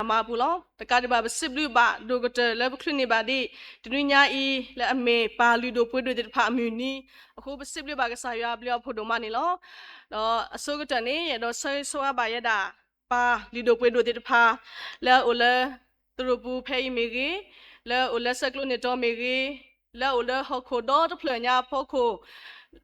မၤပူၤလီၤ. တကးဒံးဘၣ် ပစံးဘျုးဘၣ်ဒိၣ်ကတၢၢ်လၢပချုးန့ၢ်ဘၣ်ဒံး တနွံညါအံၤ လၢအမ့ၢ်ပၢ်လုၢ်ဒိၣ်ပှ့ၤဒိၣ်သ့ၣ်တဖၣ်အမုၢ်နံၤအဃိ ပစံးဘျုးဘၣ်ကစၢ်ယွၤအဘျုးအဖှိၣ်ဒိၣ်မးန့ၣ်လီၤ. ဒီးအဆိကတၢၢ်န့ၣ် ယအဲၣ်ဒိးဆၢဂ့ၤဆၢဝါဘၣ်ယဲဒၣ် ပၢ်လုၢ်ဒိၣ်ပှ့ၤဒိၣ်သ့ၣ်တဖၣ် လၢအအိၣ်လၢသရိာ်ပူၤဖဲအံၤမ့ၢ်ဂ့ၤ, လၢအအိၣ်လၢဆဲးကျိးန့ၢ်တီၤမ့ၢ်ဂ့ၤ, လၢအအိၣ်လၢဟီၣ်ခိၣ်ဒီတဖျၢၣ်ညါအဖီခိၣ်,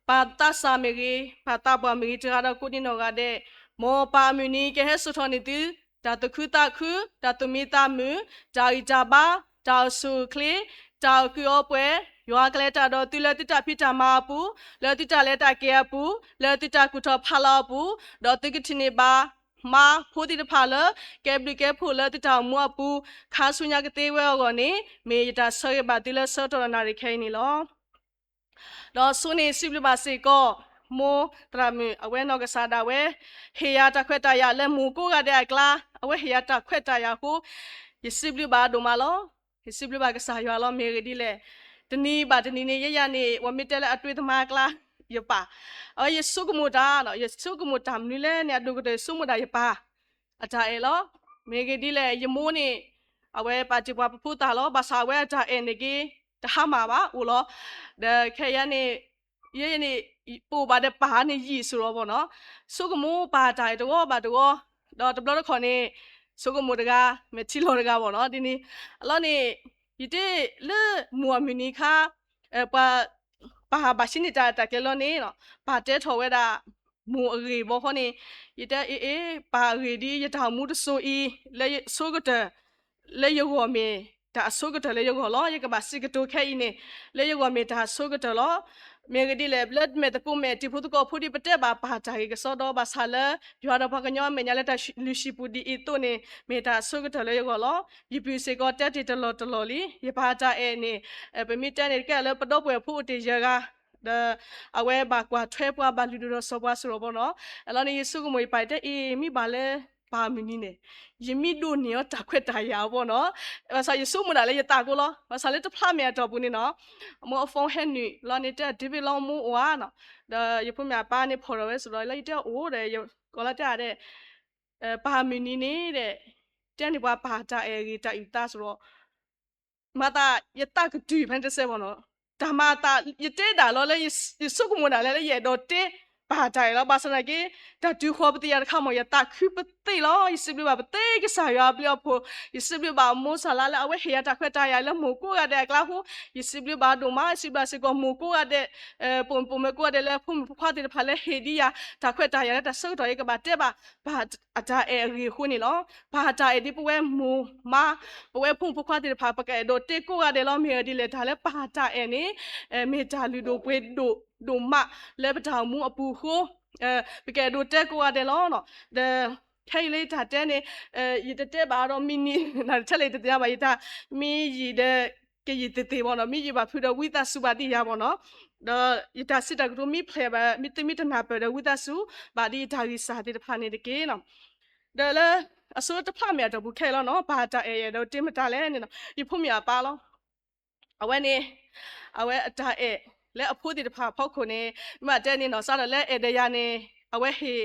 ပၢ်သးစၢ်မ့ၢ်ဂ့ၤ, ပၢ်သးပှၢ်မ့ၢ်ဂ့ၤ, တဂၤဒီးကိးဒံနီၢ်ဂၤဒဲး, မ်ပၢ်အမုၢ်နံၤကဟဲစိာ်ထီၣ်န့ၢ်သု တၢ်သူၣ်ခုသးခု, တၢ်သူၣ်မံသးမုာ်, တၢ်ဂံၢ်တၢ်ဘါ, တၢ်အိၣ်ဆူၣ်အိၣ်ချ့, တၢ်အိၣ်ကူၣ်အိၣ်ပှဲၤ, ယွၤကလဲၤတၢ်ဒီးသုလၢသုတၢ်ဖံးတၢ်မၤအပူၤ, လၢသုတၢ်လဲၤတၢ်က့ၤအပူၤ, လၢသုတၢ်ကူၣ်ထီၣ်ဖးလီၤအပူၤ, ဒီးသုကထံၣ်န့ၢ်ဘၣ် မါဖိသ့ၣ်တဖၣ်လၢ ကဲဘျုးကဲဖှိၣ်လၢသုတၢ်အိၣ်မူအပူၤ ခါဆူညါကသ့ဝဲအဂီၢ်န့ၣ် မ့ၢ်ယတၢ်ဆၢဂ့ၤဘၣ်သုလၢဆၢကတီၢ်နၣ်ရံၣ်ခဲအံၤန့ၣ်လီၤ. ဒီးဆိန့ၣ်စံးဘျုးဘၣ်စ့ၢ်ကီး မိၢ်သရၣ်မုၣ် အဝဲနီၢ်ကစၢ်ဒၣ်ဝဲ ဟ့ၣ်ယၤတၢ်ခွဲးတၢ်ယာ်လၢမိၢ်ကိးဂၤဒဲးအကျါ, အဝဲဟ့ၣ်ယၤတၢ်ခွဲးတၢ်ယာ်အဃိ ယစံးဘျုးဘၣ်ဒိၣ်မးလီၤ. ယစံးဘျုးဘၣ်ကစၢ်ယွၤလီၤ. မ့ၢ်ဂ့ၢ်ဒ်လဲၣ်, တနံၤဘၣ်တနံၤန့ၣ် ယဲယၤန့ၣ် ပမ့ၢ်တဲလၢအတွေးသမားအကျါ ယပၢ်, အဝဲယဆိကမိၣ်တၢ်, ယဆိကမိၣ်တၢ်မနုၤလဲၣ်န့ၣ် အဒိၣ်ကတၢၢ်ယဆိကမိၣ်ဒၣ်ယပၢ် အတၢ်အဲၣ်လီၤ. မ့ၢ်ဂ့ၢ်ဒ်လဲၣ် ယမိၢ်န့ၣ် အဝဲပာ်တ့ၢ်ပှၤပဖိသၣ်လီၤ. ဘၣ်ဆၣ်အဝဲအတၢ်အဲၣ်န့ၣ်က့ တဟါမၢ်ဘၣ် အိၣ်လီၤ. ဒီးခဲအံၤန့ၣ် ယဲန့ၣ် ပအိၣ်ဘၣ်ဒီးပၢ်န့ၣ်ယံာ်စ့ၢ်ကီးဘၣ်နီၤ, ဆိကမိၣ်ပၢ်တၢ်အဲၣ်တဂီၤဘၣ်တဂီၤ, ဒီးတဘျီတခီၣ်န့ၣ် ဆိကမိၣ်တဂၤ မဲာ်ထံလီၤတဂၤဘၣ်နီၤ. ဒ်န့ၣ်အလီၢ်န့ၣ် ယတဲလၢမိၢ်အမုၢ်နံၤခါ ပှၤ ပၢ်ဘၣ်ဆံးန့ၢ်တၢ်တၢ်ကျဲၤလီၤန့ၣ် ပၢ်တဲထီၣ်ဝဲဒၣ် မိၢ်အဂ့ၢ်ဘီဃီန့ၣ်, ယတဲအ့ၣ်အ့ၣ် ပၢ်အဂ့ၢ်ဒ်ယတၢ်အိၣ်မူတစိၤအံၤ လၢယဆိကတၢၢ် လၢယဂီၢ်မ့ၢ် တၢ်အဆိကတၢၢ်လၢယဂီၢ်လီၤ. ယကဘၣ်စံးကတိၤခဲအံၤန့ၣ် လၢယဂီၢ်မ့ၢ်တၢ်အဆိကတၢၢ်လီၤ. မ့ၢ်ဂ့ၢ်ဒ်လဲၣ် လၢမဲာ်သကိးမဲာ်တံၤဖိသကိးဖိဒ်ပတဲဘၣ်ပၢ်တၢ်ဂ့ၢ်ကစီဒီ ဘၣ်ဆၣ်လၢ ယွၤဒီးပှၤကညီအမဲာ်ညါလၢတၢ်လုၢ်ဟံၣ်ပူၤဒ်အံၤအသိးန့ၣ် မ့ၢ်တၢ်အဆိကတၢၢ်လၢယဂီၢ်လီၤ. ယပုၢ်စ့ၢ်ကီးတဲတ့ၢ်တလီၢ်တလီၢ်လံ. ယပၢ်တၢ်အဲၣ်န့ၣ် ပမ့ၢ်တဲန့ၣ်တကဲလၢပဒီပုၢ်ဝဲၢ်ဖိအိၣ်တ့ၢ်ယဲၢ်ဂၤ ဒီးအဝဲဘၣ်ကွၢ်ထွဲပှၤဘၣ်လုၢ်ဒိၣ်ဒီးစီၤပှၤစ့ၢ်ကီးဘၣ်နီၤ. အလီၢ်န့ၣ် ယဆိကမိၣ်ယပၢ်တဲအ့ၣ် မ့ၢ်ဘၣ်လၢ ပၢ်မုၢ်နံၤန့ၣ် ယမ့ၢ်ဒိးန့ၢ်အီၤတၢ်ခွဲးတၢ်ယာ်အီၤဘၣ်နီၤ. ဘၣ်ဆၣ်ယဆိကမိၣ်ဒၣ်လၢယသးကိးလီၤ. ဘၣ်ဆၣ်လၢတဖျးမဲာ်အတီၢ်ပူၤန့ၣ်နီၤ အမိၢ်အ phone ဟဲနုာ်လီၤန့ၣ် တဲ David လီၤမိၢ်အိၣ်ဧါနီၤ. ဒီးယဖိမုၣ်အပၢ်န့ၣ်ဖီၣ်ထီၣ်ဝဲစ့ၢ်ကီးလီၤ လၢယတဲအိၣ်ဒီး ယကိးလီၤတဲအါဒီး ပၢ်မုၢ်နံၤန့ၣ်ဒီး တဲန့ၢ်ပှၤပၢ်တၢ်အဲၣ်အဂ့ၢ်တၢ်အုၣ်သးစ့ၢ်ကီး မၤသးယသးကတုၤဖဲန့ၣ်တစဲးဘၣ်နီၤ. တၢ်မၤအသး ယတဲဒၣ်လီၤလၢ ယဆိကမိၣ်ဒၣ်လဲာ်လၢယအဲၣ်ဒိးတဲ ပၢ်တၢ်အဲၣ်လီၤ. ဘၣ်ဆၣ်သနာ်က့ တၢ်တုၤဃီၤပသ့ၣ်ညါတခါမ့ၢ် ယသးခုပသ့ၣ်လီၤ. ယစံးဘျုးဘၣ်ပသ့ၣ်ကစၢ်ယွၤအဘျုးအဖှိၣ်, ယစံးဘျုးဘၣ်မိၢ်စၢ်လါလၢအဝဲဟ့ၣ်ယၤတၢ်ခွဲးတၢ်ယာ်လၢမိၢ်ကိးဂၤဒဲးအကျါဃိ, ယစံးဘျုးဘၣ်ဒိၣ်မး, ယစံးဘျုးဘၣ်စ့ၢ်ကီးမိၢ်ကိးဂၤဒဲး ပိာ်မုၣ်ပိာ်မၢၤကိးဂၤဒဲးလၢဖိမုၣ်ဖိခွါသ့ၣ်တဖၣ်လၢဟ့ၣ်ဒံးယၤ တၢ်ခွဲးတၢ်ယာ်လၢတၢ်ဆၢကတီၢ် ယကဘၣ်တဲဘၣ် ပၢ်အတၢ်အဲၣ်အဂ့ၢ်အဃိန့ၣ်လီၤ. ပၢ်တၢ်အဲၣ်ဒ်ပဝဲမိၢ်မါ ပဝဲဖိမုၣ်ဖိခွါသ့ၣ်တဖၣ် ပကအဲၣ်ဒိးတဲကိးဂၤဒဲးလီၤ. မ့ၢ်ဂ့ၢ်ဒ်လဲၣ် တၢ်လၢပၢ်တၢ်အဲၣ်န့ၣ် မ့ၢ်တၢ်လုၢ်ဒိၣ်ပှ့ၤဒိၣ်ဒိၣ်မးလၢပတၢ်အိၣ်မူအပူၤအဃိ ပကအဲၣ်ဒိးတဲကိးဂၤဒဲးလီၤ. ဒီး ခဲအံၤလၢယတၢ်တဲန့ၣ် ယတတဲဘၣ်ဒီးမံနံၤ နတထဲလဲၣ် ယတသ့ၣ်ညါဘၣ် ယတၢ်မံယံာ်ဒီး ကယံာ်သ့ၣ်သ့ၣ်ဘၣ်နီၤ, မံယံာ်ဘၣ်ဖုးဒီးဝံသးစူၤဘၣ်ဒံးယၤဘၣ်နီၤ, ဒီးယတၢ်စံးတၢ်ကတိၤမံဖျဲးဘၣ် မံသုမံတနၢ်ပၢၢ်ဒီးဝံသးစူၤဘၣ်ဒံးယတၢ်ဂံၢ်စၢ်သ့ၣ်တဖၣ်န့ၣ်တက့ၢ်နီၤ. ဒီးလၢအဆိတဖျးမဲာ်အတီၢ်ပူၤခဲအံၤလီၤနီၤ, ပၢ်တၢ်အဲၣ်ယဲၢ်ဒီးတ့မတၤလဲၣ်န့ၣ်နီၤ, ယဖိမုၣ်အပၢ်လီၤ. အဝဲန့ၣ် အဝဲအတၢ်အဲၣ်လၢအဖိသ့ၣ်တဖၣ်အဖီခိၣ်န့ၣ် မ့ၢ်တဲန့ၣ်နီၤ စးထီၣ်လၢအဲၣ်ဒိးယၤန့ၣ် အဝဲဟ့ၣ်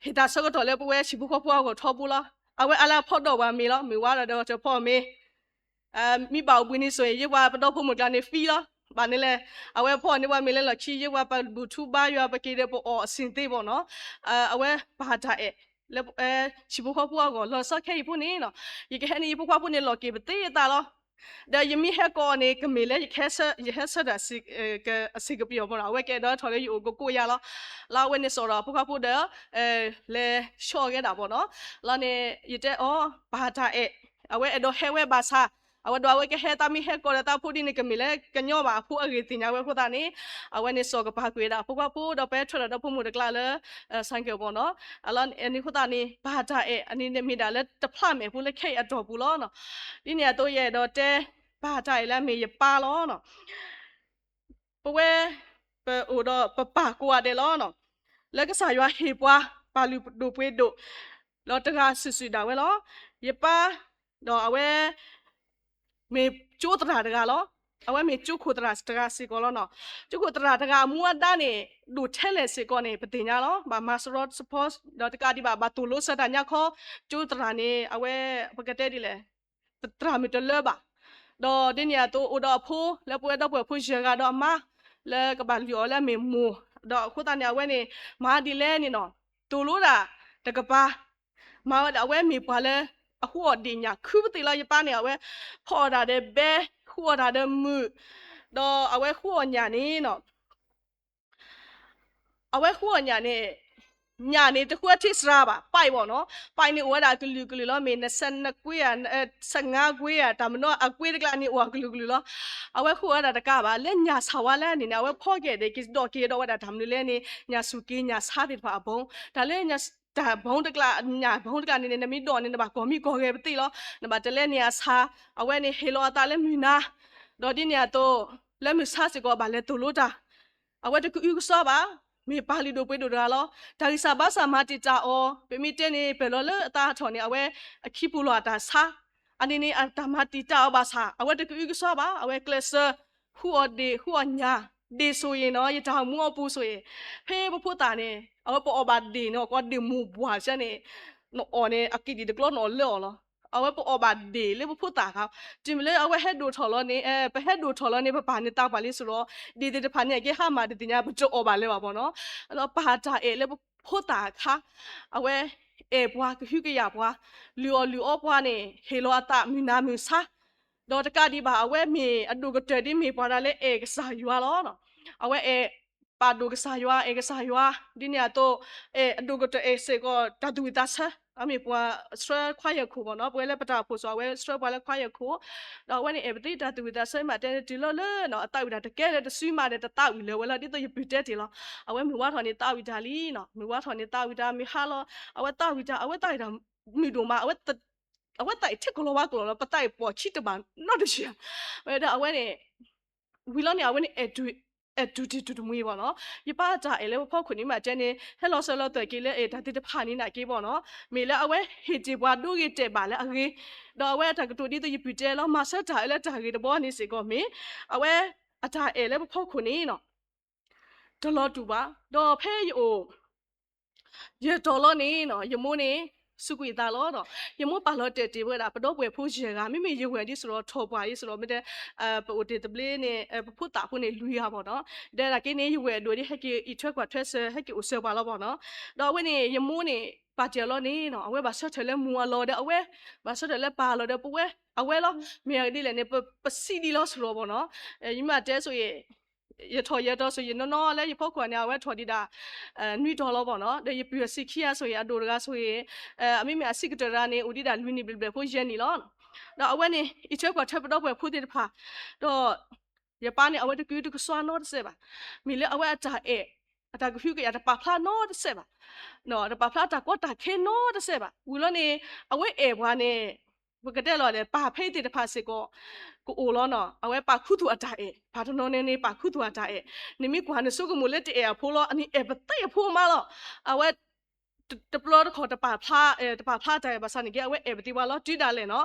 ဟ့ၣ်တၢ်ဆၢကတီၢ်လၢပဝဲဟံၣ်ဖိဃီဖိအဂီၢ်ထီဘိလီၤ. အဝဲအါလၢအဖီဒီးပှၤမ့ၤလီၤ, မ့ၢ်ဝါဒီးဒီးတဖီမ့ၤ မံဘၣ်အိၣ်ဘှံးနံၤစိၤအံၤ ယဲပှၤပဒီဖိမိၢ်ကျါန့ၣ် free လီၤ. ဘၣ်န့ၣ်လဲၣ် အဝဲဖီအီၣ်န့ၢ်ပှၤမ့ၤလၢလီၢ်ခံ ယဲပှၤပဘူၣ်ထူဘါယွၤ ပက့ၤဒီးပအီၣ်အဆ့ၣ်သ့ဘၣ်နီၤ. အဝဲပၢ်တၢ်အဲၣ် လၢ ဟံၣ်ဖိဃီဖိအဂီၢ် လီၤဆီခဲအံၤဖိန့ၣ်နီၤ, ယကဟဲန့ၢ်ယဖိခွါဖိန့ၣ် လီၤက့ၤပသ့အသးလီၤ. ဒီးယမ့ၢ်ဟဲကိးအီၤန့ၣ် ကမ့ၢ်လၢယဟဲဆၢထၢၣ်အဆ့ၣ်ကပီၤဘၣ်နီၤ, အဝဲကအဲၣ်ဒိးထီၣ်လၢယအိၣ်ကကိးယၤလီၤ. လၢအဝဲန့ၣ်စိာ်ဒီးဖိခွါဖိဒီး လဲၤဆှီအီၤကဲဒၣ်ဘၣ်နီၤ. လီၤန့ၣ် ယတဲအီၤ ပၢ်တၢ်အဲၣ် အဝဲအဲၣ်ဒိးဟဲဝဲဘၣ်ဆၣ် အဝဲဒီးအဝဲကဟဲသးမ့ၢ်ဟဲကိးဒီးသးဖိဒ်န့ၣ် ကမ့ၢ်လၢကညီဘၣ်အဖိအဂ့ၢ်သ့ၣ်ညါဝဲအဃိသတးန့ၣ် အဝဲန့ၣ်စိာ်ကပၤကွံာ်ဝဲဒၣ်ဖိခွါဖိဒီး ပဟဲထီၣ်ဒီးဒီဖိမိၢ်တကျါလၢ ဆိုင်ကယ် ဘၣ်နီၤ. အလီၤန့ၣ်အဃိသတးန့ၣ် ပၢ်တၢ်အဲၣ်အန့ၣ်မ့ၢ်ဒၣ်လၢတဖျးမဲာ်ဖိ လၢခဲအံၤအတီၢ်ပူၤလီၤနီၤ. ဒ်န့ၣ်အသိးယအဲၣ်ဒိးတဲ ပၢ်တၢ်အဲၣ်လၢအမ့ၢ်ယပၢ်လီၤနီၤ. ပဝဲ ပအိၣ်ဒီးပပၢ်ကိးဂၤဒဲးလီၤနီၤ. လၢကစၢ်ယွၤဟ့ၣ်ပှၤ ပၢ်လုၢ်ဒိၣ်ပှ့ၤဒိၣ် ဒီးတဂၤစုာ်စုာ်ဒၣ်ဝဲလီၤ. ယပၢ် ဒီးအဝဲ မ့ၢ်ကၠိသရၣ်တဂၤလီၤ. အဝဲမ့ၢ်ကၠိခိၣ်သရၣ်တဂၤစ့ၢ်ကီးလီၤနီၤ. ကၠိခိၣ်သရၣ်တဂၤအမူအဒါန့ၣ် ဒိၣ်ထဲလဲၣ်စ့ၢ်ကီးန့ၣ် ပသ့ၣ်ညါလီၤ. ဘၣ်မၤစရီတစဖီ ဒီးတကးဒံးဘၣ် ဘၣ်သိၣ်လိစၢၤတၢ်ညါခီ ကၠိသရၣ်န့ၣ် အဝဲ ပကတဲဒ်လဲၣ် သရၣ်မုၣ်တလၢဘၣ်. ဒီးဒ်န့ၣ်အသိးအိၣ်ဒီးအဖိ လၢပဝဲဒီပုၢ်ဝဲၢ်ဖိယဲၢ်ဂၤဒီးအမါ လၢကဘၣ်လုၢ်အီၣ်လၢအမ့ၢ်မိၢ်, ဒီးအဃိသတးန့ၣ် အဝဲန့ၣ် မၤဒ်လဲၣ်န့ၣ်နီၤ, သိၣ်လိတၢ်တကပၤ မၤဝဲဒၣ် အဝဲမ့ၢ်ပှၤလၢ အဃုအီၣ်ဒ့ၣ်ညၣ်ခုပသ့ၣ်လီၤ. ယပၢ်န့ၣ် အဝဲ ဖီအီၣ်တၢ်ဒီးဘဲ, ဃုအီၣ်တၢ်ဒီးမုာ်, ဒီးအဝဲဃုအီၣ်ညၣ်န့ၣ်နီၤ အဝဲဃုအီၣ်ညၣ်န့ၣ်, ညၣ်န့ၣ်တဃုအထံစှၤဘၣ်, ပၢ်အံၤဘၣ်နီၤ, ပၢ်အံၤန့ၣ်အိၣ်ဝဲဒၣ်အကလုာ်ကလုာ်လီၤ. မ့ၢ်နဆဲနကွ့ဧါ, ဆဲငါကွ့ဧါ, တၢ်မနီၤအကွ့တကျါန့ၣ် အိၣ်အကလုာ်ကလုာ်လီၤ. အဝဲဃုအီၣ်ဝဲဒၣ်တကးဘၣ်, လၢညၣ်ဆၣ်ဝါလဲၣ်န့ၣ်န့ၣ် အဝဲဖီက့ၤဒီး က့ၤဒီးက့ၤဒီးဝဲဒၣ်တၢ်မနုၤလဲၣ်န့ၣ် ညၣ်စူၢ်က့ၤညၣ်ဆါသ့ၣ်တဖၣ်အဘီ, တၢ်လၢ တၢ်ဘီတကျါ, ညၣ်ဘီတကျါန့ၣ်န့ၣ် နမ့ၢ်ဒီးန့ၣ် နဘၣ်ကီၢ်မံကီၢ်ဂဲၤပသ့ၣ်လီၤ. နဘၣ်တလဲန့ၢ်အဆၣ်, အဝဲန့ၣ်ဟ့ၣ်လီၤအသးလၢမုၢ်နၤ, ဒီးဒ်န့ၣ်အသိး လၢမုၢ်ဆါစ့ၢ်ကီးဘၣ်လဲၤသိၣ်လိတၢ်, အဝဲတကအုကစွါဘၣ်, မ့ၢ်ပၢ်လုၢ်ဒိၣ်ပှ့ၤဒိၣ်တဂၤလီၤ. တၢ်ဂံၢ်စၢ်ဘါစၢ်မၤတံာ်တာ်အီၤ, ပမ့ၢ်တဲန့ၣ် ပၢၢ်လီၤလၢအသးထီၣ်န့ၣ် အဝဲအခံပူၤလီၤအတၢ်ဆါ, အန့ၣ်န့ၣ် အတၢ်မၤတံာ်တာ်အီၤဘၣ်ဆၣ် အဝဲတကအုကစွါဘၣ်, အဝဲကျဲးစၢး ဃုအီၣ်ဒ့ၣ် ဃုအီၣ်ညၣ်, ဒ့ၣ်ဆိၣ်ဂ့ၤနီၤ, ယတၢ်အိၣ်မူအပူၤဆိၣ်ဂ့ၤ, ဖဲပဖိသၣ်န့ၣ် အဝဲပအီၣ်ဘၣ်ဒ့ၣ်န့ၣ် ကိးဒ့ၣ်မိၢ်ပှၢ်ဆၢန့ၣ် နအီၣ်န့ၣ် အကံၣ်ဒံၣ်တကျီနအီၣ်လၢအီၤလီၤ. အဝဲပအီၣ်ဘၣ်ဒ့ၣ်လၢပဖိသၣ်အခါ, တုၤမ့ၢ်လၢအဝဲဟဲဒိၣ်ထီၣ်လီၤန့ၣ်, ပဟဲဒိၣ်ထီၣ်လီၤန့ၣ် ပပၢ်န့ၢ်သါပှၢ်လံစ့ၢ်ကီး, ဒ့ၣ်သ့ၣ်တဖၣ်န့ၣ် အကဲဟါမၢ်တသ့ၣ်ညါ ပတအီၣ်ဘၣ်လၢၤဘၣ်ဘၣ်နီၤ. ဒီးပၢ်တၢ်အဲၣ်လၢပဖိသၣ်အခါ, အဝဲအဲၣ်ပှၤကဟုကယာ်ပှၤ, လုၢ်အီၣ်လုၢ်အီပှၤန့ၣ် ဟ့ၣ်လီၤအသးမုၢ်နၤမုၢ်ဆါ, ဒီးတကးဒံးဘၣ် အဝဲမ့ၢ်အဒိၣ်ကတၢၢ်ဒ်မ့ၢ်ပှၤဒၣ်လၢအဲၣ်ကစၢ်ယွၤလီၤ. အဝဲအဲၣ်ပာ်ဒိၣ်ကစၢ်ယွၤ, အဲၣ်ကစၢ်ယွၤ, ဒ်န့ၣ်အသိး အဲၣ်အဒိၣ်ကတၢၢ်အဲၣ်စ့ၢ်ကီးတၢ်သူၣ်ဝံၣ်သးဆၢ, အမ့ၢ်ပှၤဆှၢခွါယဲၢ်ခိၣ်ဘၣ်နီၤ, ပဝဲလၢပတၢ်အိၣ်ဖှိၣ်စ့ၢ် အဝဲဆှၢပှၤလၢခွါယဲၢ်ခိၣ်, ဒီးအဝဲန့ၣ်အဲၣ်ပသ့တၢ်သူၣ်ဝံၣ်သးဆၢ မ့ၢ်တဲန့ၣ် တုၤလီၤလၢနီၤ အသးဝံၣ်တၢ်တကဲလၢတစုမးဒီး တသးဝံၣ်လၢၤဝဲလီၤ. ဒ်သိးယပုၢ်တဲတ့ၢ်လီၤ, အဝဲမုၢ်ဝါထီၣ်န့ၣ်သးဝံၣ်တၢ်လံနီၤ, မုၢ်ဝါထီၣ်န့ၣ်သးဝံၣ်တၢ် မုၢ်ဟါလီၤ အဝဲသးဝံၣ်တၢ်, အဝဲသးဝံၣ်တၢ်မုာ်ဒိၣ်မး, အဝဲသးအံၤထဲကလီၤဝါကလီၤလီၤ, ပသးအံၤပိာ်ခံတဘၣ်နီတယံၤ, ဝဲဒၣ်အဝဲန့ၣ် ဝံၤလီၤန့ၣ် အဝဲန့ၣ် အဲၣ်တူၢ်တံၢ်တူၢ်တမှံၤဘၣ်နီၤ. ယပၢ်တၢ်အဲၣ်လၢပဖီခိၣ်န့ၣ် မ့ၢ်တဲန့ၣ် ဟဲလီၤစၢၤလီၤသွဲၣ်က့ၤလၢအဲၣ်တၢ်သ့ၣ်တဖၣ်န့ၣ်နာ်က့ဘၣ်နီၤ, မ့ၢ်လၢအဝဲဟ့ၣ်တ့ၢ်ပှၤဒိဂ့ၤတဲာ်ဘၣ်လၢအဂ့ၤ, ဒီးအဝဲအတၢ်ကတိၤဒ်သိးယပုၢ်တဲလီၤ မၤဆၢတၢ်အၢလၢတၢ်ဂ့ၤတဘီန့ၣ်စ့ၢ်ကီးမ့ၢ်, အဝဲအတၢ်အဲၣ်လၢပဖီခိၣ်န့ၣ်နီၤ တလီၤတူာ်ဘၣ်. ဒီးဖဲယအိၣ် ယဲၢ်တီၤလီၤန့ၣ်နီၤ ယမိၢ်န့ၣ် စူးကွံာ်အသးလီၤဒီး ယမိၢ်ပာ်လီၤတဲာ်တ့ၢ်ဝဲဒၣ် ပဒီပုၢ်ဝဲၢ်ဖိယဲၢ်ဂၤ, မ့မ့ၢ်ယဝဲၢ်ဒ်စ့ၢ်ကီး ထီၣ်ပှၢ်ဒ်စ့ၢ်ကီး မ့ၢ်တဲ ပအိၣ်တ့ၢ်သဘျ့န့ၣ် ပဖိသၣ်ဖိန့ၣ် လွံၢ်ဂၤဘၣ်နီၤ. ဒီးနာ်က့န့ၣ် ယဝဲၢ်အဒိၣ်ဒ် ဟဲက့ၤအံးထွဲကွၢ်ထွဲစၢၤ ဟဲက့ၤအိၣ်စၢၤပှၤလီၤဘၣ်နီၤ. ဒီးအဝဲန့ၣ် ယမိၢ်န့ၣ် ပာ်တ့ၢ်အီၤလီၤန့ၣ်နီၤ အဝဲဘၣ်ဆၢထၢၣ်လၢမိၢ်အလီၢ်ဒီးအဝဲ ဘၣ်ဆၢထၢၣ်လၢပၢ်အလီၢ်ဒီးပဝဲ အဝဲလီၤ. မ့ၢ်အဂ့ၢ်ဒ်လဲၣ်န့ၣ် ပစံးဒ်လီၤစ့ၢ်ကီးဘၣ်နီၤ. ယမ့ၢ်တဲဆိၣ်ဂ့ၤ ယထီၣ်ယဲၢ်တီၤဆိၣ်ဂ့ၤ နီၢ်နီၢ်လၢယဖီခိၣ်န့ၣ် အဝဲထီၣ်ဒံးဒၣ် နွံတီၤလီၤဘၣ်နီၤ. ဒီးယပုၢ်အဆံးခံဂၤဆိၣ်ဂ့ၤ အဒိၣ်တဂၤဆိၣ်ဂ့ၤ အမ့မ့ၢ်အဆံးကတၢၢ်တဂၤန့ၣ် အိၣ်ဒံးဒၣ်လွံၢ်နံၣ်ဘျဲၣ်ဘျဲၣ်ဖိယဲၢ်နံၣ်လီၤ. ဒီးအဝဲန့ၣ် အံးထွဲကွၢ်ထွဲပဒီပုၢ်ဝဲၢ်ဖိသ့ၣ်တဖၣ် ဒီး ယပၢ်န့ၣ် အဝဲတကအုတကစွါနီတစဲးဘၣ်. မ့ၢ်လၢအဝဲအတၢ်အဲၣ် အတၢ်ကဟုကယာ်တပာ်ဖျါနီတစဲးဘၣ်. တပာ်ဖျါတၢ်ကီတၢ်ခဲနီတစဲးဘၣ်. ဝံၤလီၤန့ၣ် အဝဲအဲၣ်ပှၤန့ၣ် ပကတဲလီၤလဲၣ် ပၢ်ဖဲသ့ၣ်တဖၣ်စ့ၢ်ကီး ကအိၣ်လီၤနီၤ. အဝဲပာ်ခူသူၣ်အတၢ်အဲၣ် ပှၤတနီၤန့ၣ်န့ၣ် ပာ်ခူသူၣ်အတၢ်အဲၣ်. နမ့ၢ်ကွၢ်နဆိကမိၣ်လၢတအဲၣ်အဖိလီၤ အန့ၣ်အဲၣ်ပသ့အဖိမးလီၤ. အဝဲ တပျီတခီၣ်တပာ်ဖျါ တပာ်ဖျါတၢ်အဲၣ်ဘၣ်ဆၣ်န့ၣ်က့ အဝဲအဲၣ်ပသ့ဝဲလီၤ တုၤဒၣ်လဲာ်နီၤ.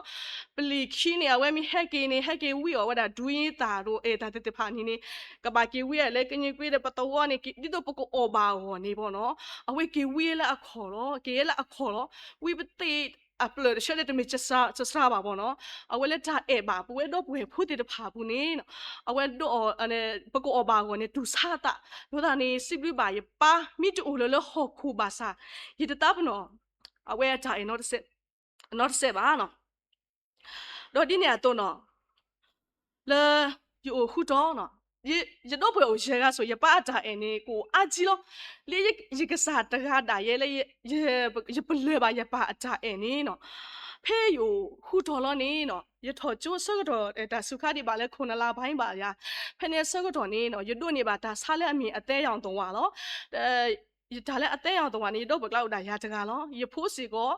ပလံၤခံန့ၣ် အဝဲမ့ၢ်ဟဲက့ၤန့ၣ် ဟဲက့ၤဝံအီၤဝဲဒၣ် ဒူသးတအိၣ်အဲၣ်တၢ်သ့ၣ်တဖၣ်န့ၣ်န့ၣ် ကဘၣ်က့ၤဝံအီၤလၢကညးကွ့ဒီးပသဝီန့ၣ် ဒ်သိးပကအီၣ်ဘၣ်အဂီၢ်န့ၣ်ဘၣ်နီၤ. အဝဲက့ၤဝံလၢအခီၣ်လီၤ က့ၤလၢအခီၣ်လီၤ. ဝံပသ့အပျၢၢ်တဆၢန့ၣ် တမ့ၢ်စှၤဘၣ်ဘၣ်နီၤ. အဝဲလၢတၢ်အဲၣ်ဘၣ်ပဝဲဒီပုၢ်ဝဲၢ်ဖိသ့ၣ်တဖၣ်အပူၤန့ၣ် အဝဲဒိးအီၤ ပကအီၣ်ဘၣ်အဂီၢ်န့ၣ် တူၢ်ဆါအသး. အဃိသတးန့ၣ် စံးဘျုးဘၣ်ယပၢ် မ့ၢ်တအိၣ်လၢၤလၢဟီၣ်ခိၣ်ဘၣ်ဆၣ် ယတသးပ့ၤနီၣ် အဝဲအတၢ်အဲၣ် နီတစဲးဘၣ်နီၤ. ဒီးဒ်န့ၣ်အသိးနီၤ လၢယအိၣ်ဃုတီၤနီၤ ယဒီပုၢ်ဝဲၢ်အိၣ်ယဲၢ်ဂၤဆိၣ် ယပၢ်အတၢ်အဲၣ်န့ၣ် ကအိၣ်အါကံလီၤ. လၢယကစၢ်တဂၤဒၣ်ယဲလၢ ယပလၢၢ်ဘၣ်ယပၢ်အတၢ်အဲၣ်န့ၣ်နီၤ ဖဲယအိၣ်ဃုတီၤလီၤန့ၣ်နီၤ ယထီၣ်ကၠိဆၢကတီၢ် တၢ်စူၤခါဒံးဘၣ်လၢ ခိၣ်နလါဘၣ်ဟံၣ်ဘၣ်ယၤ ဖဲန့ၣ်ဆၢကတီၢ်န့ၣ်နီၤ ယဒိးန့ၢ်ဘၣ်တၢ်ဆါလၢအမ့ၢ်အသဲရောင်သဝါလီၤ. တၢ်လၢအသဲရောင်သဝါန့ၣ် ယဒီပုၢ်ဝဲၢ်ကျါအိၣ်ဒၣ်ယၤတဂၤလီၤ. ယဖိစ့ၢ်ကီး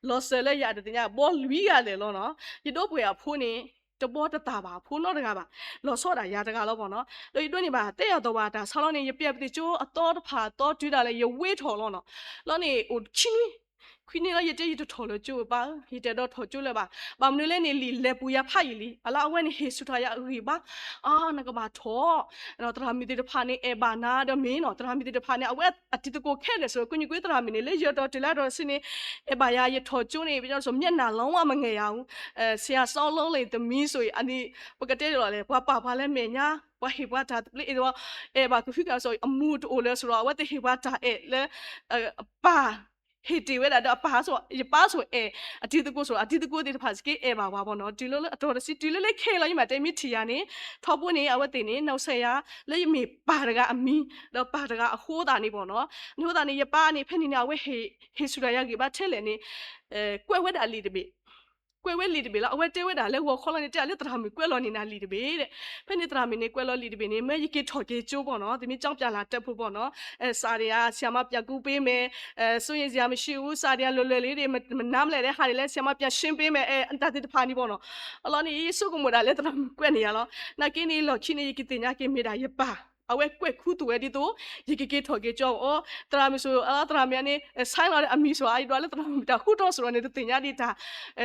လီၤစၢၤလၢယၤတသ့ၣ်ညါ ဘီလွံၢ်ဂၤလဲၣ်လီၤနီၤ. ယဒီပုၢ်ဝဲၢ်အဖိန့ၣ် တဘီတသၣ်ဘၣ် အဖိနီတဂၤဘၣ် လီၤဆီဒၣ်ယၤတဂၤလီၤဘၣ်နီၤ. ဒီးယဒိးန့ၢ်ဘၣ်သဲရောင်သဝါတၢ်ဆါလီၤန့ၣ် ယပျဲပသ့ၣ်ကၠိအသီတဖၣ်အသီတုၤဒၣ်လဲာ် ယဝ့ထီၣ်လီၤနီၤ. လီၤန့ၣ်အိၣ်ခံနွံ ခွံနံၣ်လီၤ ယတဲယတထီၣ်လၢကၠိဘၣ်, ယတအဲၣ်ဒိးထီၣ်ကၠိလၢၤဘၣ်. ဘၣ်မနုၤလဲၣ်န့ၣ် လံာ်လဲၤပူၤယၤဖးယံာ်လံ. အလီၢ်အဝဲန့ၣ်ဟ့ၣ်ဆူၣ်ထီၣ်ယၤအဂံၢ်ဘါ, အါ နကဘၣ်ထီၣ်, သရၣ်မုၣ်သ့ၣ်တဖၣ်န့ၣ် အဲၣ်ဘၣ်နၤဒီးမ့ၢ်နီၤ, သရၣ်မုၣ်သ့ၣ်တဖၣ်န့ၣ် အဝဲအတံၤသကိးခဲလၢာ်ဆိး ကညီကွ့သရၣ်မုၣ်န့ၣ် လၢယတီၤတုၤလၢအတီၤတဆံန့ၣ် အဲၣ်ဘၣ်ယၤ ယထီၣ်ကၠိန့ၣ် ပညီဒ်သိး မျက်နှာလုံးဝမငယ်ရဘူး, ဆရာစောင်းလုံးလိမ်သမီးဆိုရင် အနံၤ ပကတဲလီၤလဲၣ် ပှၤပာ်ပှၤလၢမဲာ်ညါ, ပှၤဟ့ၣ်ပှၤတၢ်သဘျ့အံၤဒီး အဲၣ်ဘၣ်ကဟုကယာ်ဆိး အမူတအိၣ်လၢၤဆိးဒီး အဝဲသ့ၣ်ဟ့ၣ်ပှၤတၢ်အဲၣ်လၢ အပၢ် ဟ့ၣ်တ့ၢ်ဝဲဒၣ်ဒီးအပၢ်ဆိး ယပၢ်ဆိးအဲၣ် အတံၤသကိးဆိး အတံၤသကိးသ့ၣ်တဖၣ်စ့ၢ်ကီးအဲၣ်ဘၣ်ဝဲဘၣ်နီၤ, တုၤလၢအတီၤတဆံ တုၤလၢလၢခဲအံၤလီၤ ယမ့ၢ်တဲမ့ၢ်ထံၣ်ယၤန့ၣ် ထီဘိန့ၣ် အဝဲသ့ၣ်န့ၣ် နီၢ်စဲယၤ လၢယမ့ၢ်ပၢ်တဂၤအမံၤ ဒီးပၢ်တဂၤအဃိသတးန့ၣ်ဘၣ်နီၤ, အဃိသတးန့ၣ် ယပၢ်န့ၣ် ဖဲန့ၣ်န့ၣ် အဝဲဟ့ၣ်ဆူၣ်တၢ်ယၤဂံၢ်ဘါထဲလဲၣ်န့ၣ် ကွဲးဝဲဒၣ်လံာ်တဘ့ၣ် ကွဲးဝဲလံာ်တဘ့ၣ်လီၤ. အဝဲတဲဝဲဒၣ်လၢဂီၤခီလီၤန့ၣ် တဲလၢသရၣ်မုၣ်ကွဲးလီၤန့ၢ်နၤလံာ်တဘ့ၣ်ဒီး ဖဲန့ၣ်သရၣ်မုၣ်န့ၣ် ကွဲးလီၤလံာ်တဘ့ၣ်န့ၣ် မ့ၢ်ယက့ၤထီၣ်က့ၤကၠိဘၣ်နီၤ, သမီးကျောင်းပြန်လာတတ်ဖို့ဘၣ်နီၤ, စာတွေက ဆရာမပြန်ကူပေးမယ်, စိုးရိမ်စရာမရှိဘူး, စာတွေကလွယ်လွယ်လေးတွေ, မနားမလည်တဲ့ဟာတွေလည်း ဆရာမပြန်ရှင်းပေးမယ်, တၢ်သ့ၣ်တဖၣ်န့ၣ်ဘၣ်နီၤ. အလီၢ်န့ၣ် ယဆိကမိၣ်ဒၣ်လၢသရၣ်မုၣ်ကွဲးန့ၢ်ယၤလီၤ. နာ်က့န့ၣ် လီၢ်ခံန့ၣ် ယကသ့ၣ်ညါက့ၤမ့ၢ်ဒၣ်ယပၢ် အဝဲကွဲးခူသူၣ်ဝဲဒ်သိး ယကက့ၤထီၣ်က့ၤကၠိအီၤ, သရၣ်မုၣ်ဆိး သရၣ်မုၣ်န့ၣ် sign လီၤအမံၤဆိး ယဒွးလၢသရၣ်မုၣ်တၢ်ဃူတီၤဆိးဒီးန့ၣ် တသ့ၣ်ညါဒံးတၢ်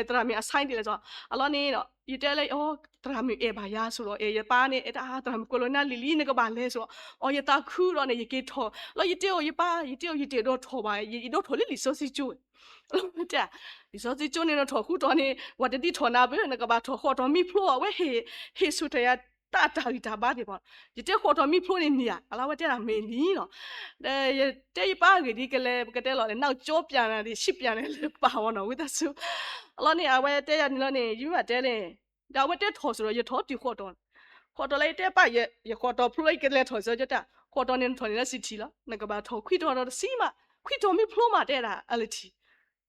သရၣ်မုၣ်အ sign ဒ်လဲၣ်ဆိး. အလီၢ်န့ၣ် ယတဲလၢ သရၣ်မုၣ်အဲၣ်ဘၣ်ယၤဆိးဒီး အဲၣ်ယပၢ်န့ၣ် အဲၣ်တၢ် သရၣ်မုၣ်ကွဲးလီၤနၤလံာ်လံ နကဘၣ်လဲၤဆိး, အီ ယသးခုဒီးန့ၣ် ယက့ၤထီၣ်လီၤ. ယတဲအီၤ ယပၢ် ယတဲအီၤ ယတအဲၣ်ဒိးထီၣ်ဘၣ်, ယအဲၣ်ဒိးထီၣ်လၢလံာ်စီဆှံကၠိ တဲ လံာ်စီဆှံကၠိန့ၣ် နထီၣ်ဃူတီၤန့ၣ် ပှၤတဒ်ထီၣ်နၤဘၣ်, နကဘၣ်ထီၣ်ဃီၣ်တီၤမံဖျိ, အဝဲဟ့ၣ်ဆူၣ်ထီၣ်ယၤတၢ်တၢ်ဂံၢ်တၢ်ဘါသ့ၣ်ဘၣ်. ယတဲဃီၣ်တီၤမံဖျိန့ၣ်မ့ၢ်ဧါ, အလီၢ်ဝဲတဲဒၣ်မ့ၢ်လံလီၤ. ဒီးယတဲယပၢ်အဂ့ၢ်ဒ်ကလဲၤ ပကတဲလီၤန့ၣ် နောက်ကျောပြန်တာတွေ ရှိပြန်တယ်လၢပာ်ဝဲနီၤ ဝံသးစူၤ. အလီၢ်န့ၣ် အဝဲတဲယၤန့ၣ်လီၤန့ၣ် ယမ့ၢ်တဲလဲၣ်, ဒီးအဝဲတဲထီၣ်ဆိးဒီး ယထီၣ်တုၤဃီၣ်တီၤ, ဃီၣ်တီၤလၢယတဲပၢ် ယဃီၣ်တီၤဖျိလၢယကလဲၤထီၣ်စၢကၠိတၢ်, ဃီၣ်တီၤန့ၣ်နထီၣ်န့ၣ်လၢစံထံလီၤ, နကဘၣ်ထီၣ်ခွံတီၤဒီးတဆံမး, ခွံတီၤမံဖျိမး တဲဒၣ်အလၢထံ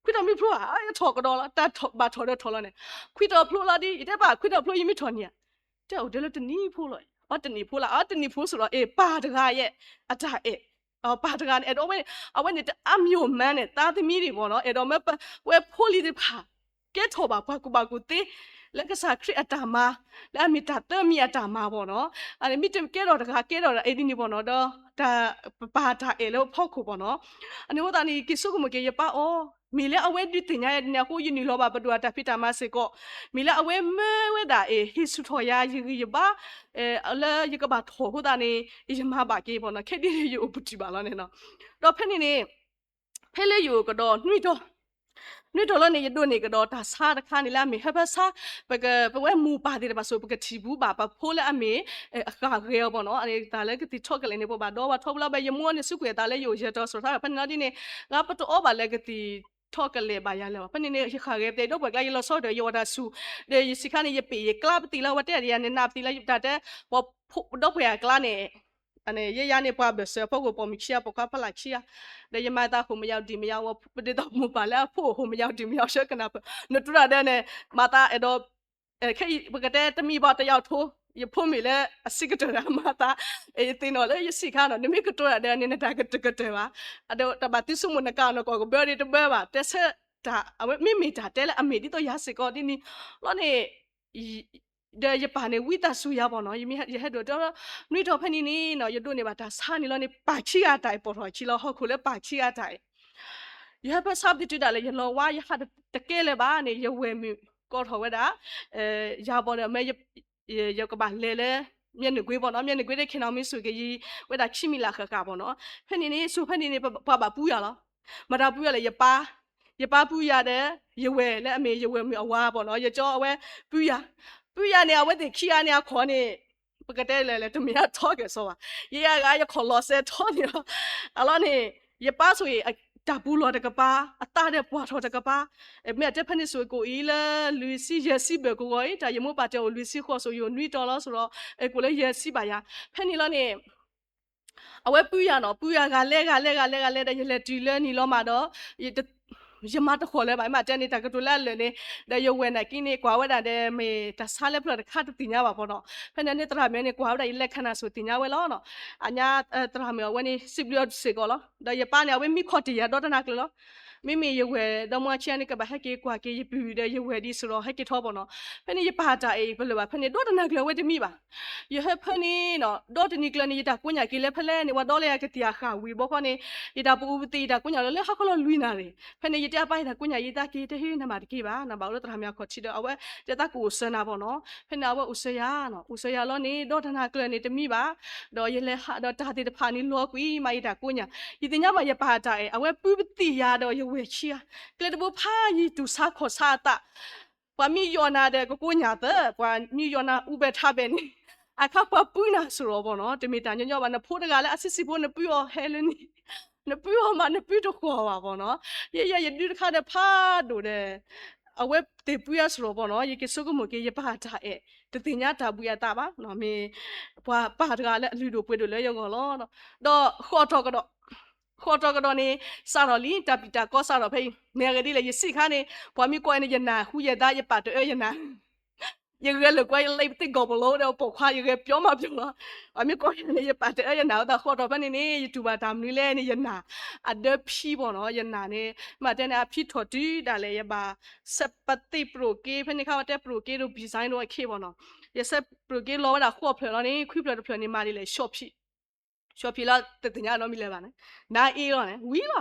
ခွံတီၤမံဖျိဧါ, ယထီၣ်ကဒီးလီၤ, တၢ်ဘၣ်ထီၣ်ဒီးထီၣ်လီၤန့ၣ်, ခွံတီၤဖျိလီၤဒီး ယတဲပၢ် ခွံတီၤဖျိယမ့ၢ်ထီၣ်န့ၣ်ဧါ, တဲအိၣ်ဒၣ်လၢတနံၤဖိလီၤ, အတနံၤဖိလီၤ, အတနံၤဖိဆိးဒီး အပၢ်တဂၤယဲၢ် အတၢ်အဲၣ်, ပၢ်တဂၤန့ၣ် အဲၣ်ဒိးဝဲန့ၣ် အဝဲန့ၣ်တအါမံၤအိၣ်မးန့ၣ် သားသမီးတွေပေါ့နော်, အဲၣ်ဒိးမၢပဝဲဖိလံၤသ့ၣ်တဖၣ် ကဲထီၣ်ဘၣ်ပှၤကူၣ်ဘၣ်ကူၣ်သ့ လၢကစၢ်ခရံာ်အတၢ်မၤ လၢအမ့ၢ်တၢ်သၢမံၤအတၢ်မၤပေါ့နော်, မ့ၢ်တကဲထီၣ်တဂၤကဲထီၣ်ဒီးအဲၣ်ဒ်န့ၣ်ပေါ့နော်, ဒီးတၢ်ပပၢ်တၢ်အဲၣ်လၢဖီခိၣ်ပေါ့နော်, အန့ၣ်အဃိသတးန့ၣ် ယက့ၤဆိကမိၣ်က့ၤယပၢ်အီၤ, မ့ၢ်လၢအဝဲဒုးသ့ၣ်ညါယၤဒ်န့ၣ်အဃိ ယနုာ်လီၤဘၣ်ပဒိၣ်အတၢ်ဖံးတၢ်မၤစ့ၢ်ကီး, မ့ၢ်လၢအဝဲမၢဝဲဒၣ်အံၤ ဟ့ၣ်ဆူၣ်ထီၣ်ယၤယဂံၢ်ယဘါ လၢယကဘၣ်ထီၣ်အဃိသတးန့ၣ် ယမၤဘၣ်က့ၤပေါ့နော်, ခဲဒ်န့ၣ်ယအိၣ်ပတုာ်ဘၣ်လီၤန့ၣ်နီၤ, ဒီးဖဲန့ၣ်န့ၣ် ဖဲလၢယအိၣ်ကဒီးနွံတီၤ, နွံတီၤလီၤန့ၣ် ယဒိးန့ၢ်ကဒီးတၢ်ဆါတခါန့ၣ်လၢအမ့ၢ် ဟၢဖၢဆါ, ပက ပဝဲမိၢ်ပၢ်သ့ၣ်တဖၣ်ဆိး ပကထံၣ်ဘူးဘၣ်ပဖိလၢအမ့ၢ် အဃၣ်ဂဲၤအီၤပေါ့နော်, တၢ်လၢကသံၣ်ထီၣ်ကလဲာ်န့ၣ် ပဘၣ်ဒီးဘၣ်ထီဘိလီၤ, ဘၣ်ယမိၢ်န့ၣ် စူးကွံာ်အသးလၢယအိၣ်ယဲၢ်တီၤဆိးထါ ဖဲန့ၣ်လီၤဒ်န့ၣ် ပတအီဘၣ်လၢကသံၣ်ထီၣ်ကလဲာ်ဘၣ်ယၤလၢၤဘၣ်, ဖဲန့ၣ်န့ၣ် ယဃၣ်ဂဲၤပတဲ ဒီပုၢ်ဝဲၢ်ကျါ ယလီၤဆီဒီး ယအိၣ်တၢ်ဆူၣ်, ဒီးယစံးခါန့ၣ် ယပ့ၢ်ယကျါပသံးလီၤ, ဝဲတဲဒၣ်ယၤန့ၣ် နပသံးလီၤ ယပတၢ်တဲ ပှၤဒီပုၢ်ဝဲၢ်အကျါန့ၣ် ယဲယၤန့ၣ် ပှၤဘၢၣ်စၢၤအဖီခိၣ် ပိာ်မုၣ်ခံဂၤ ပိာ်ခွါဖီလာ်ခံဂၤ, ဒီးယမၤသး ဟိုမရောက် ဒံမရောက်, ဝဲဒ်သိးမိၢ်ပၢ်လၢအဖိ ဟိုမရောက် ဒံမရောက် ဆၢကနၢ်ပၢၢ်, နတူၢ်တၢ်ဒဲးန့ၣ် မၤသးအဲၣ်ဒိး ခဲအံၤ ပကတဲတမံၤဘၣ် တယောက်ထိုး, ယဖိမုၣ်လၢအဆံးကတၢၢ်တဂၤမၤသး, ယသ့ၣ်နီၣ်လၢယစံးခါနီၤ နမ့ၢ်ကတိၤတၢ်ဒဲးန့ၣ် နတၢ်ကတၢၢ်ကတၢၢ်ဘၣ်, အဒိးတဘၣ်သံဆိကမိၣ်နကးနီၢ်ကီၢ်ကဘၢဒံးတဘၢဘၣ်, တဲဆၢတၢ် အဝဲမ့မ့ၢ်တၢ်တဲလၢအမ့ၢ်ဒ်သိးယၤစ့ၢ်ကီးဒ်န့ၣ်လီၤန့ၣ် ဒီးယပၢ်န့ၣ် ဝံသးစူၤယၤဘၣ်နီၤ, ယဟဲဒိၣ်ဒီး နွံတီၤဖဲန့ၣ်န့ၣ်နီၤ ယဒိးန့ၢ်ဘၣ်တၢ်ဆါန့ၣ်လီၤန့ၣ် ပၢ်ခံဂၤတၢ်အံၤ ပိာ်ထီၣ်အခံလီၤ, ဟီၣ်ခိၣ်လၢပၢ်ခံဂၤတၢ်အံၤ, ယဟၢဖၢဆါပတုာ်ဒၣ်လဲာ် ယလီၤဝါ ယဟးတကဲလၢၤဘၣ်န့ၣ် ယဝဲၢ်မုၣ်ကိးထီၣ်ဝဲဒၣ် ယၤဘၣ်ဒီး မ့ၢ် ယကဘၣ်လဲၤလၢ မျက်နှာကွင်းပေါ့နော်, မျက်နှာကွင်းဒီး ခင်အောင်မြတ်သူက့ၤ ဝဲဒၣ်ခံမံၤလၢ်ဃၣ်ဃၣ်ပေါ့နော်, ဖဲန့ၣ်န့ၣ် ဆိဖဲန့ၣ်န့ၣ် ပှၤဘၣ်ပူယၤလီၤ, မတၤပူယၤလဲၣ် ယပၢ်, ယပၢ်ပူယၤဒီး ယဝဲၢ်လၢအမ့ၢ်ယဝဲၢ်မုၣ်အဝၤပေါ့နော်, ယကၠီအဝဲပူယၤ, ပူယၤန့ၣ် အဝဲသ့ၣ်ခံဂၤန့ၣ် အခီၣ်န့ၣ် ပကတဲလဲၣ်လဲၣ် တမ့ၢ်အထီကဲၣ်စီဘၣ်, ယဲယၤဂၤ ယခီၣ်လီၤစဲထီန့ၣ်လီၤ, အလီၢ်န့ၣ် ယပၢ်ဆိၣ်ဂ့ၤ တၢ်ပူၤလီၢ်တကပၤ, အသးဒီးပှၢ်ထီၣ်တကပၤ, မ့ၢ်အတဲဖဲန့ၣ်ဆိၣ်ဂ့ၤကိးအံၤလၢ လွံၢ်ဆံယဲၢ်ဆံဘၢၣ်ကဝီၤအံၤ တၢ်ယမိၢ်ပၢ်တဲအိၣ်လွံၢ်ဆံဃိးဆိၣ်ဂ့ၤ ယအိၣ်နွံတီၤလီၤဆိၣ်ဒီး ကိးလၢယဲၢ်ဆံဘၣ်ယၤ, ဖဲန့ၣ်လီၤန့ၣ် အဝဲပူယၤနီၤ, ပူယၤဂၤလဲၤဂၤလဲၤဂၤလဲၤဂၤလဲၤဒီး ယလဲၤတုၤလၢနံၣ်လီၤမးဒီး ယမၤတဃီၣ်လၢၤဘၣ်, မ့ၢ်တဲန့ၣ် တၢ်ကတိၤလၢအလၢာ်န့ၣ်, ဒီးယဝဲၢ်နာ်က့န့ၣ် ကွၢ်ဝဲဒၣ်ဒီး မ့ၢ်တၢ်ဆါလၢပျၢၤတခါတသ့ၣ်ညါဘၣ်ဖီနီၤ, ဖဲန့ၣ်န့ၣ် သရၣ်မုၣ်န့ၣ် ကွၢ်ဝဲဒၣ်ယလဲၤခါနၤဆိၣ်သ့ၣ်ညါဝဲလီၤနီၤ, အညါ သရၣ်မုၣ်အဝဲန့ၣ် စံးဘျုးအီၤစ့ၢ်ကီးလီၤ, ဒီးယပၢ်န့ၣ် အဝဲမံခီၣ်တ့ၢ်ယၤဒီတနၤကျၢၤလီၤ, မ့မ့ၢ်ယဝဲၢ်ဒီမါဆံးန့ၣ် ကဘၣ်ဟဲက့ၤကွၢ်က့ၤယပုၢ်ဒီးယဝဲၢ်ဒ်သိးဒီး ဟဲက့ၤထီၣ်ဘၣ်နီၤ. ဖဲန့ၣ်ယပာ်တၢ်အဲၣ်ပလၢၢ်ဘၣ် ဖဲန့ၣ် ဒီတနၤကျၢၤအဝဲတမံဘၣ်. ယဟၢဖၢန့ၣ်နီၤ ဒီတနံၤကျၢၤန့ၣ် ယတၢ်ကိးညၣ်က့ၤလၢဖဲလဲၣ်န့ၣ် ဝဲဒီလၢယကသံၣ်အဃၣ်ဝံၤဘီခီန့ၣ် ယတၢ်ပူၤပသံး ယတၢ်ကိးညၣ်လၢလၢဟါခီလီၤလွံၢ်နၣ်ရံၣ်. ဖဲန့ၣ် ယတဲအပၢ် ယတၢ်ကိးညၣ်ယသးက့ၤ တဲဟ့ၣ်နမၤတက့ၢ်ဘၣ် နဘၣ်အိၣ်လၢသရၣ်မုၣ်အခီၣ်ထံးဒီး အဝဲတဲသးကအိၣ်စၢၤနၤဘၣ်နီၤ. ဖဲန့ၣ် အဝဲအိၣ်စၢၤယၤနီၤ အိၣ်စၢၤယၤလီၤန့ၣ် ဒီတနၤကျၢၤန့ၣ်တမံဘၣ်. ဒီးယလဲၤဟးဒီးတၢ်သ့ၣ်တဖၣ်န့ၣ်လီၤကွံာ်မး ယတၢ်ကိးညၣ် ယသ့ၣ်ညါဘၣ်ယပာ်တၢ်အဲၣ် အဝဲပုၢ်ပသံးယၤဒီးယဝဲၢ်ဆံးဧါ. ကျဲတဘိဖးယံၤတူၢ်ဆါခီၣ်ဆါအသး ပှၤမ့ၢ်ယီၢ်နၤဒီးကကိးညၣ်သၢ ပှၤမ့ၢ်ယီၢ်နၤအူဘဲထးဘဲန့ၣ် အခါပှၤပုၢ်နၤစရီၤဘီနီၤ. တမ့ၢ်တၢ်ညီညီဘၣ် နဖိတဂၤလၢအဆံးဆံးဖိ နပုၢ်အီၤဟဲလၢန့ၣ် နပုၢ်အီၤမး နပုၢ်တဃီၤဘၣ်ဘီနီၤ. ယဲယဲယဒုတခါဒီးဖးဒိၣ်ဒီး အဝဲသ့ၣ်ပုၢ်အါစရီၤဘီနီၤ. ယက့ၤဆိကမိၣ်က့ၤ ယပာ်တၢ်အဲၣ် တသ့ၣ်ညါတၢ်ဘှံးအသးဘၣ်နီၤ. မ့ၢ်ပှၤပၢ်တဂၤလၢအလုၢ်ဒိၣ်ပှ့ၤဒိၣ်လၢယဂီၢ်လီၤ. ဒီးဃီၣ်ထီၣ်ကဒီး ဃီၣ်ထီၣ်ကဒီးန့ၣ် စးထီၣ်လံ တၢ်ပျံၤတၢ်ကီစးထီၣ်ဖဲအံၤ မ့ၢ်အဂ့ၢ်ဒ်လဲၣ် ယစံးခါန့ၣ် ပှၤမ့ၢ်ကိးယၤန့ၣ် ယနၢ်ဟူယဲဒါ ယပာ်တအၢယနၢ် ယဂဲၤလိာ်ကွဲ ယလၢပသ့ၣ်ကီၢ်ပလိဒီးပိာ်ခွါ ယဂဲၤပျီမးပျီလီၤ. ပှၤမ့ၢ်ကိးယၤန့ၣ် ယပာ်တအၢယနၢ် အဃိသတးဃီၣ်ထီၣ်ဖဲန့ၣ်န့ၣ် ယတူၢ်ဘၣ်တၢ်မနုၤလဲၣ်န့ၣ် ယနၢ်အဒၢဖံဘီနီၤ. ယနၢ်န့ၣ် မ့ၢ်တဲန့ၣ် အဖံထီၣ်တုၤဒၣ်လဲာ် ယဘၣ် စဲးပသ့ၣ်ပရိၣ်က့ ဖဲန့ၣ်ခါဝဲတဲ ပရိၣ်က့ဒီး design ဒီးအခ့ဘီနီၤ. ယစဲးပရိၣ်က့လီၤဝဲဒၣ်ဃိးဖျၢၣ်လီၤန့ၣ် ခွံဖျၢၣ်တဖျၢၣ်န့ၣ် မၤဒ်လဲၣ် ဆီၣ်ဖံး ဆီၣ်ဖံးလီၤ တသ့ၣ်ညါနီတမံၤလၢၤဘၣ်န့ၣ် နါအ့လီၤန့ၣ် ဝံၤလီၤ.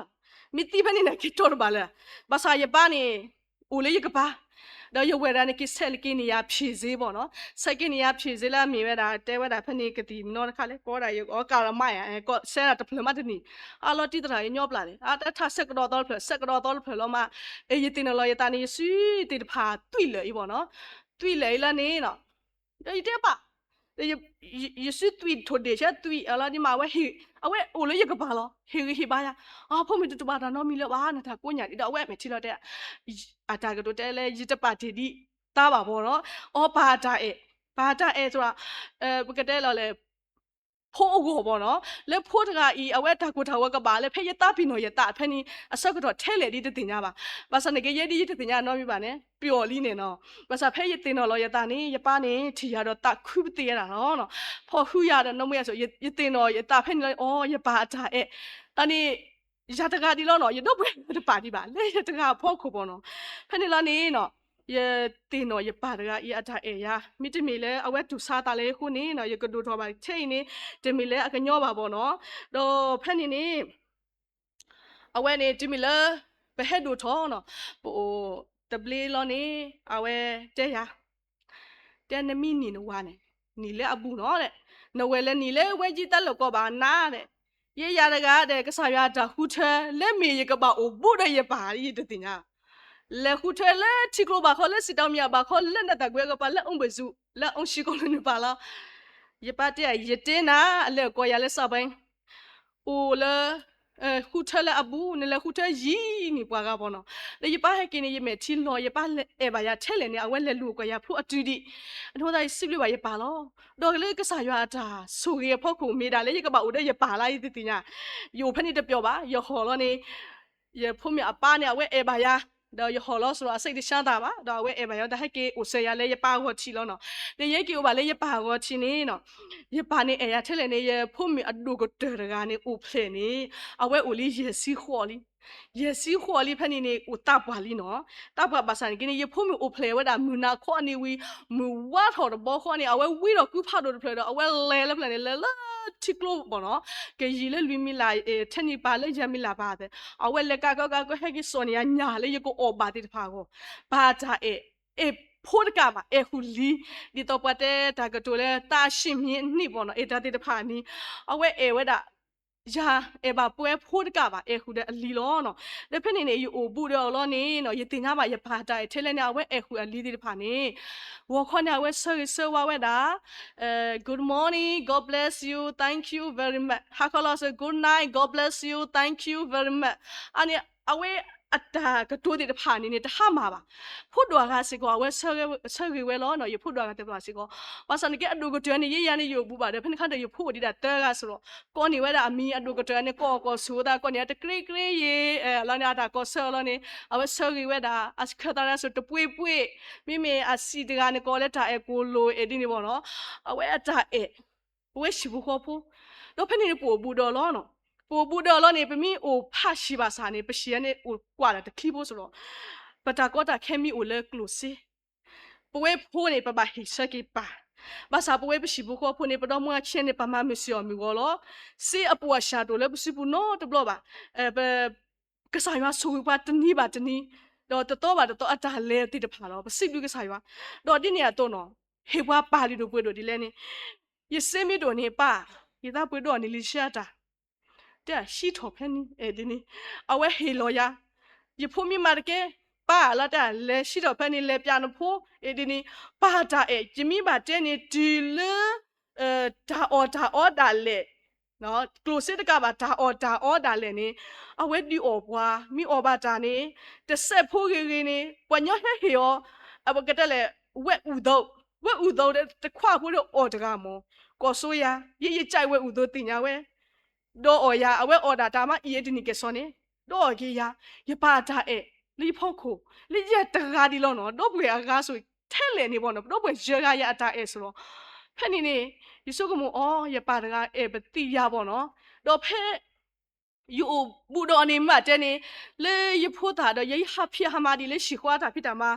မ့ၢ်သံဖဲန့ၣ်န့ၣ် က့ၤတီၢ်တဘၣ်လၢၤ. ဘၣ်ဆၣ်ယပၢ်န့ၣ် အိၣ်လၢယကပၤ ဒီးယဝဲၢ်ဒၣ်န့ၣ် က့ၤဆဲးက့ၤန့ၢ်ယၤ ဖြေဆေး ဘီနီၤ. ဆဲးက့ၤန့ၢ်ယၤ ဖြေဆေး လၢအမ့ၢ်ဝဲဒၣ် တဲဝဲဒၣ်ဖဲန့ၣ် ကသံၣ်မနီတခါလဲၣ် ကိးဝဲဒၣ်ယအီကၢ်လီၤမးယၤ ကီးဆဲးဒၣ်တဖျၢၣ်မးတနံၤ အါလီၤတံၢ်သရၣ် ယညီပျၢ်လဲၣ် အတၢ်ဆဲးကဒီးသီတဖျၢၣ် ဆဲးကဒီးသီတဖျၢၣ်လီၤမး. အ့ ယသ့ၣ်နီၣ်လီၤယသးန့ၣ် ယစုသ့ၣ်တဖၣ်သွံၣ်လၢာ်အံၤဘီနီၤ. သွံၣ်လၢာ်အံၤလၢန့ၣ်နီၤ ဒီးယတဲပၢ် ယ ယ ယစုသွံၣ်ထိၣ်ဒ့ၣ်ဆဲးသွံၣ်အလီၤဒ်မး အဝဲဟ့ၣ် အဝဲအိၣ်လၢယကပၤလီၤ ဟ့ၣ်ဂံၢ်ဟ့ၣ်ဘါယၤ အဖိမုၣ်တတူၢ်ဘၣ်တၢ်နီတမံၤလၢၤဘၣ် နတၢ်ကိးညၣ်ဒ်ဒီး အဝဲမဲာ်ထံလီၤတဲ အတၢ်ကတိၤတဲလၢ ယတပာ်တ့ၢ်ဒံးသါဘၣ်ဘီနီၤ. အီ ပာ်တၢ်အဲၣ် ပာ်တၢ်အဲၣ်သရၣ် ပကတဲလီၤလဲၣ် ဖိအဂီၢ်ဘီနီၤ. လၢဖိတဂၤအံၤ အဝဲတၢ်ကိၢ်တၢ်ဂီၤကဘၣ်လၢ ဖဲယသးပ့ၤနီၣ်ယသးဖဲန့ၣ် အဆၢကတီၢ်ထဲလဲၣ်ဒ်တသ့ၣ်ညါဘၣ်. ဘၣ်ဆၣ်န့ၣ်က့ ယဲဒ်ယတသ့ၣ်ညါနီတမံၤဘၣ်န့ၣ် ပျီၣ်လံန့ၣ်နီၤ. ဘၣ်ဆၣ်ဖဲယသ့ၣ်နီၣ်လီၤယသးန့ၣ် ယပၢ်န့ၣ် ထံၣ်ယၤဒီးသးခုပသ့ၣ်ဝဲဒၣ်လီၤ. ဖီၣ်ဟုယၤဒီးနီၢ်မူယၤစိၤ ယသ့ၣ်နီၣ်ယသးဖဲန့ၣ်လီၤ အီ ယပာ်အတၢ်အဲၣ် တၢ်န့ၣ် ယၤတဂၤဒ်လီၤနီၤ ယဒီပုၢ်ဝဲၢ်တပာ်ဒံးဘၣ် လၢယတဂၤအဖီခိၣ်ဘီနီၤ. ဖဲန့ၣ်လီၤန့ၣ်နီၤ ယသ့ၣ်နီၣ်ယပၢ်တဂၤအံၤအတၢ်အဲၣ်ယၤ မ့တမ့ၢ်လၢအဝဲတူၢ်ဆါသးလၢယဃိန့ၣ်နီၤ ယကဒိၣ်ထီၣ်ဘၣ်ထဲအံၤန့ၣ် တမ့ၢ်လၢအကညီဘၣ်ဘီနီၤ. ဒီးဖဲန့ၣ်န့ၣ် အဝဲန့ၣ် တုၤမ့ၢ်လၢ ပဟဲဒိၣ်ထီၣ်နီၤ ပအိၣ်တဘျ့လီၤန့ၣ် အဝဲတဲယၤ တဲနမ့ၢ်နံၤနဝၤန့ၣ် နံၤလၢအဘူးနီၤ နဝဲၢ်လၢနံၤလၢဝဲယံတၢ်လၢာ်ကီဘၣ်နၤန့ၣ် ယဲယၤတဂၤဒီး ကစၢ်ယွၤအတၢ်ဃုထၢ လၢမ့ၢ်ယကဘၣ်အိၣ်ဘူးဒီးယပၢ် ယတသ့ၣ်ညါ လဲၤဃုထၢလၢထံကျိဘၣ်ခီ လၢစံးတီမံၤအဘၣ်ခီ လၢနတၢ်ကွဲးကပၤ လၢအုံးဘ့ၣ်စူး လၢအုံးဆံးကိးလၢနပၢ်လီၤ. ယပၢ်တဲ ယတဲနၤ အလဲၤကိးယၤလၢစးဘဲ အိၣ်လၢ ဃုထၢလၢအဘူး နလဲၤဃုထၢယံၤန့ၣ်ပှၤဂၤဘီနီၤ. ဒီးယပၢ်ဟဲက့ၤန့ၣ် ယမဲာ်ထံလီၤ ယပၢ်အဲၣ်ဘၣ်ယၤထဲလဲၣ်န့ၣ် အဝဲလဲၤလူၤကွၢ်ယၤဖိအတုၤဒံး အန့ၣ်သတးယစံးဘျုးဘၣ်ယပၢ်လီၤ. ဒီးလၢကစၢ်ယွၤအတၢ်ဆိၣ်ဂ့ၤအဖီခိၣ် မ့ၢ်ဒၣ်လၢယကဘၣ်အိၣ်ဒီးယပၢ်လၢယတသ့ၣ်ညါ ယအိၣ်ဖဲန့ၣ်တပျီဘၣ် ယဟီၣ်လီၤန့ၣ် ယဖိမုၣ်အပၢ်န့ၣ် အဝဲအဲၣ်ဘၣ်ယၤ ဒီးယဟီၣ်လီၤစ့ၢ်ကီး အစိတ်တဆန်းသဘၣ် ဒီးအဝဲအဲၣ်ဘၣ်ယၤ တၢ်ဟဲက့ၤအိၣ်စၢၤယၤလၢယပၢ်အဂီၢ်ထံးလီၤနီၤ. ဒီးယဟဲက့ၤအိၣ်ဘၣ်လၢယပၢ်အဂီၢ်ထံးန့ၣ်နီၤ ယပၢ်န့ၣ်အဲၣ်ယၤထဲလဲၣ်န့ၣ် ယဖိမုၣ်အဒိၣ်ကတၢၢ်တဂၤန့ၣ် အိၣ်ဖျဲၣ်န့ၣ် အဝဲအိၣ်လံယဲၢ်ဆံဃိးလံ ယဲၢ်ဆံဃိးလံဖဲန့ၣ်န့ၣ် အိၣ်သးပှၢ်လံနီၤ. သးပှၢ်ဘၣ်ဆၣ်န့ၣ်က့န့ၣ် ယဖိမုၣ်အိၣ်ဖျဲၣ်ဝဲဒၣ် မုၢ်နၤခီန့ၣ်ဝံၤ မုၢ်ဝါထီၣ်တဘီဃီန့ၣ် အဝဲဝံဒီးကုဖးဒိၣ်တဖျၢၣ်ဒီး အဝဲလဲၤလၢဖျၢၣ်န့ၣ် လဲၤလၢထံကျိဘီနီၤ ကယံာ်လၢလွံၢ်မံလး ထဲန့ၣ်ပာ်လၢယဲၢ်မံလးပာ်သ့ အဝဲလဲၤကးကီကးကီဟဲက့ၤစိာ်န့ၢ်ယၤညၣ်လၢယကအိၣ်ဘၣ်သ့ၣ်တဖၣ်အဂီၢ် ပာ်တၢ်အဲၣ် အဲၣ်ဖိတကးဘၣ် အဲၣ်ဃုာ်လံ ဒ်သိးပှၤတဲတၢ်ကတိၤလၢ သးအရှင်မြင်းအနံၣ်ဘီနီၤ အဲၣ်တၢ်သ့ၣ်တဖၣ်န့ၣ် အဝဲအဲၣ်ဝဲဒၣ် ယၤအဲၣ်ဘၣ်ပှဲၤဖိတကးဘၣ် အဲၣ်ဃုာ်ဒီးအလံၤလီၤနီၤ. ဒီးဖဲန့ၣ်န့ၣ် ယအိၣ်ဘူးဒီးအီၤလီၤန့ၣ်နီၤ ယသ့ၣ်ညါဘၣ်ယပၢ်တၢ်အဲၣ်ထဲလဲၣ်န့ၣ် အဝဲအဲၣ်ဃုာ်အလံၤသ့ၣ်တဖၣ်န့ၣ် ဂီၤခီန့ၣ် အဝဲဆၢဂ့ၤဆၢဝါဝဲဒၣ် Good morning, God bless you, thank you very much. ဟါခီလီၤစ့ၢ် Good night, God bless you, thank you very much. အန့ၣ် အဝဲအတၢ်ကတိၤသ့ၣ်တဖၣ်န့ၣ်န့ၣ် တဟါမၢ်ဘၣ်. ဖိဒိၣ်အဂၤစ့ၢ်ကီး အဝဲဆၢဂ့ၤဝဲလီၤနီၤ ယဖိဒိၣ်အဂၤသ့ၣ်တဖၣ်စ့ၢ်ကီး. ဘၣ်ဆၣ်န့ၣ်က့ အဒိၣ်ကတၢၢ်န့ၣ် ယဲယၤန့ၣ် ယအိၣ်ဘူးဘၣ်ဒီး ဖဲန့ၣ်ခါဒီးယဖိအိၣ်ဒံးဒၣ်သၢဂၤစ့ၢ်ကီး ကိးန့ၢ်ဝဲဒၣ်အမံၤအဒိၣ်ကတၢၢ်န့ၣ် ကိးအကိးဆိၣ်သး ကိးန့ၢ်တကြ့ကြ့ယဲ လီၤန့ၣ် အတၢ်ကိးဆၢအီၤလီၤန့ၣ် အဝဲဆၢဂ့ၤဝဲဒၣ် အဆၢသးရၣ်စ့ၢ် တပှ့ၤပှ့ၤ မ့မ့ၢ်အစံးတဂၤန့ၣ် ကိးလၢတၢ်အဲၣ်ကိၣ်လိာ်အဲၣ်ဒ်န့ၣ်ဘီနီၤ အဝဲအတၢ်အဲၣ် အဝဲဟံၣ်ဖိဃီဖိ ဒီးဖဲန့ၣ်န့ၣ် ပအိၣ်ဘူးဒီးလီၤနီၤ. ပအိၣ်ဘူးဒီးအီၤလီၤန့ၣ် ပမ့ၢ်အိၣ်ဖးဆံးဘၣ်ဆၣ်န့ၣ် ပဆံးန့ၣ်အိၣ်ကွၢ်ဒီးတချံဖိစ့ၢ်ကီး, ပတၢ်ကီတၢ်ခဲမ့ၢ်အိၣ်လၢကျိၣ်စ့, ပဝဲဖိန့ၣ် ပဘၣ်ဟ့ၣ်ဆၢက့ၤပၢ်, ဘၣ်ဆၣ်ပဝဲပဟံၣ်ဖိဃီဖိန့ၣ် ပဒီမါဆဲန့ၣ် ပမၤမုာ်စ့ၢ်အီၤမုာ်ဂီၤလီၤ. စ့အပိာ်အဆၢတအိၣ်လၢပစုပူၤနီတဘျီဘၣ်. ပ ကစၢ်ယွၤဆိၣ်ဂ့ၤပှၤတနံၤဘၣ်တနံၤ, ဒီးတသီဘၣ်တသီအတၢ်လဲၤသ့ၣ်တဖၣ်လီၤ. ပစံးဘျုးကစၢ်ယွၤ, ဒီးဒ်န့ၣ်အသိးနီၤ, ဟ့ၣ်ပှၤပၢ်လုၢ်ဒိၣ်ပှ့ၤဒိၣ်ဒ်လဲၣ်န့ၣ်, ယစ့မ့ၢ်ဒိၣ်န့ၣ် ပၢ်, ယသးပှ့ၤဒိၣ်အီၤန့ၣ်လံဆၢအတၢ် တဲစံးထီၣ်ဖဲန့ၣ် အဲၣ်ဒ်န့ၣ်, အဝဲဟ့ၣ်လီၤယၤ, ယဖိမ့ၢ်မၤတကဲ, ပၢ်လီၤတဲ လဲၤစံးထီၣ်ဖဲန့ၣ် လဲၤပျးနဖိ, အဲၣ်ဒ်န့ၣ်, ပၢ်တၢ်အဲၣ် ယမ့ၢ်ဘၣ်တဲန့ၣ် တုၤလၢ တၢ်အီၣ်တၢ်အီဒၣ်လဲာ်, ကျိၣ်စ့တကးဘၣ် တၢ်အီၣ်တၢ်အီဒၣ်လဲာ်န့ၣ်, အဝဲဒုးအီၣ်ပှၤ, မ့ၢ်အီၣ်ဘၣ်တၢ်န့ၣ်, တစဲးဖိဂ့ၤဂ့ၤန့ၣ် ပှၤညီဟဲဟ့ၣ်အီၤ, အဝဲကတဲလဲၣ်, ဝဲအူၣ်သိး, ဝဲအူၣ်သိးဒီးတခွးဖိဒီးအီၣ်တဂၤမၢ်, ကိးစိယၤ, ယဲယကးဝဲအူၣ်သိးသ့ၣ်ညါဝဲ ဒီးအီၣ်ယၤ, အဝဲအီၣ်ဒၣ်တၢ်မးအံၤ အတနံၤကဲၣ်ဆိးန့ၣ်, ဒီးအီၣ်က့ၤယၤ, ယပၢ်အတၢ်အဲၣ် လၢယဖီခိၣ်, လၢယတဂၤဒံးလီၤနီၤ, ဒီပုၢ်ဝဲၢ်အဂၤဆိၣ်ထဲလဲၣ်န့ၣ်ဘၣ်နီၤ, ပဒီပုၢ်ဝဲၢ်ယဲဂၤယၤအတၢ်အဲၣ်ဆိၣ်လီၤ. ဖဲန့ၣ်န့ၣ်, ယဆိကမိၣ်အီၤ ယပၢ်တဂၤအဲၣ်ပသံယၤဘၣ်နီၤ, ဒီးဖဲ ယအိၣ်ဘူးဒီးအီၤန့ၣ် မ့ၢ်တဲန့ၣ်, လၢယဖိသၣ်ဒီး ယဟးဖံးဟးမၤဒ်လၢဟံၣ်ဃီအတၢ်ဖံးတၢ်မၤ,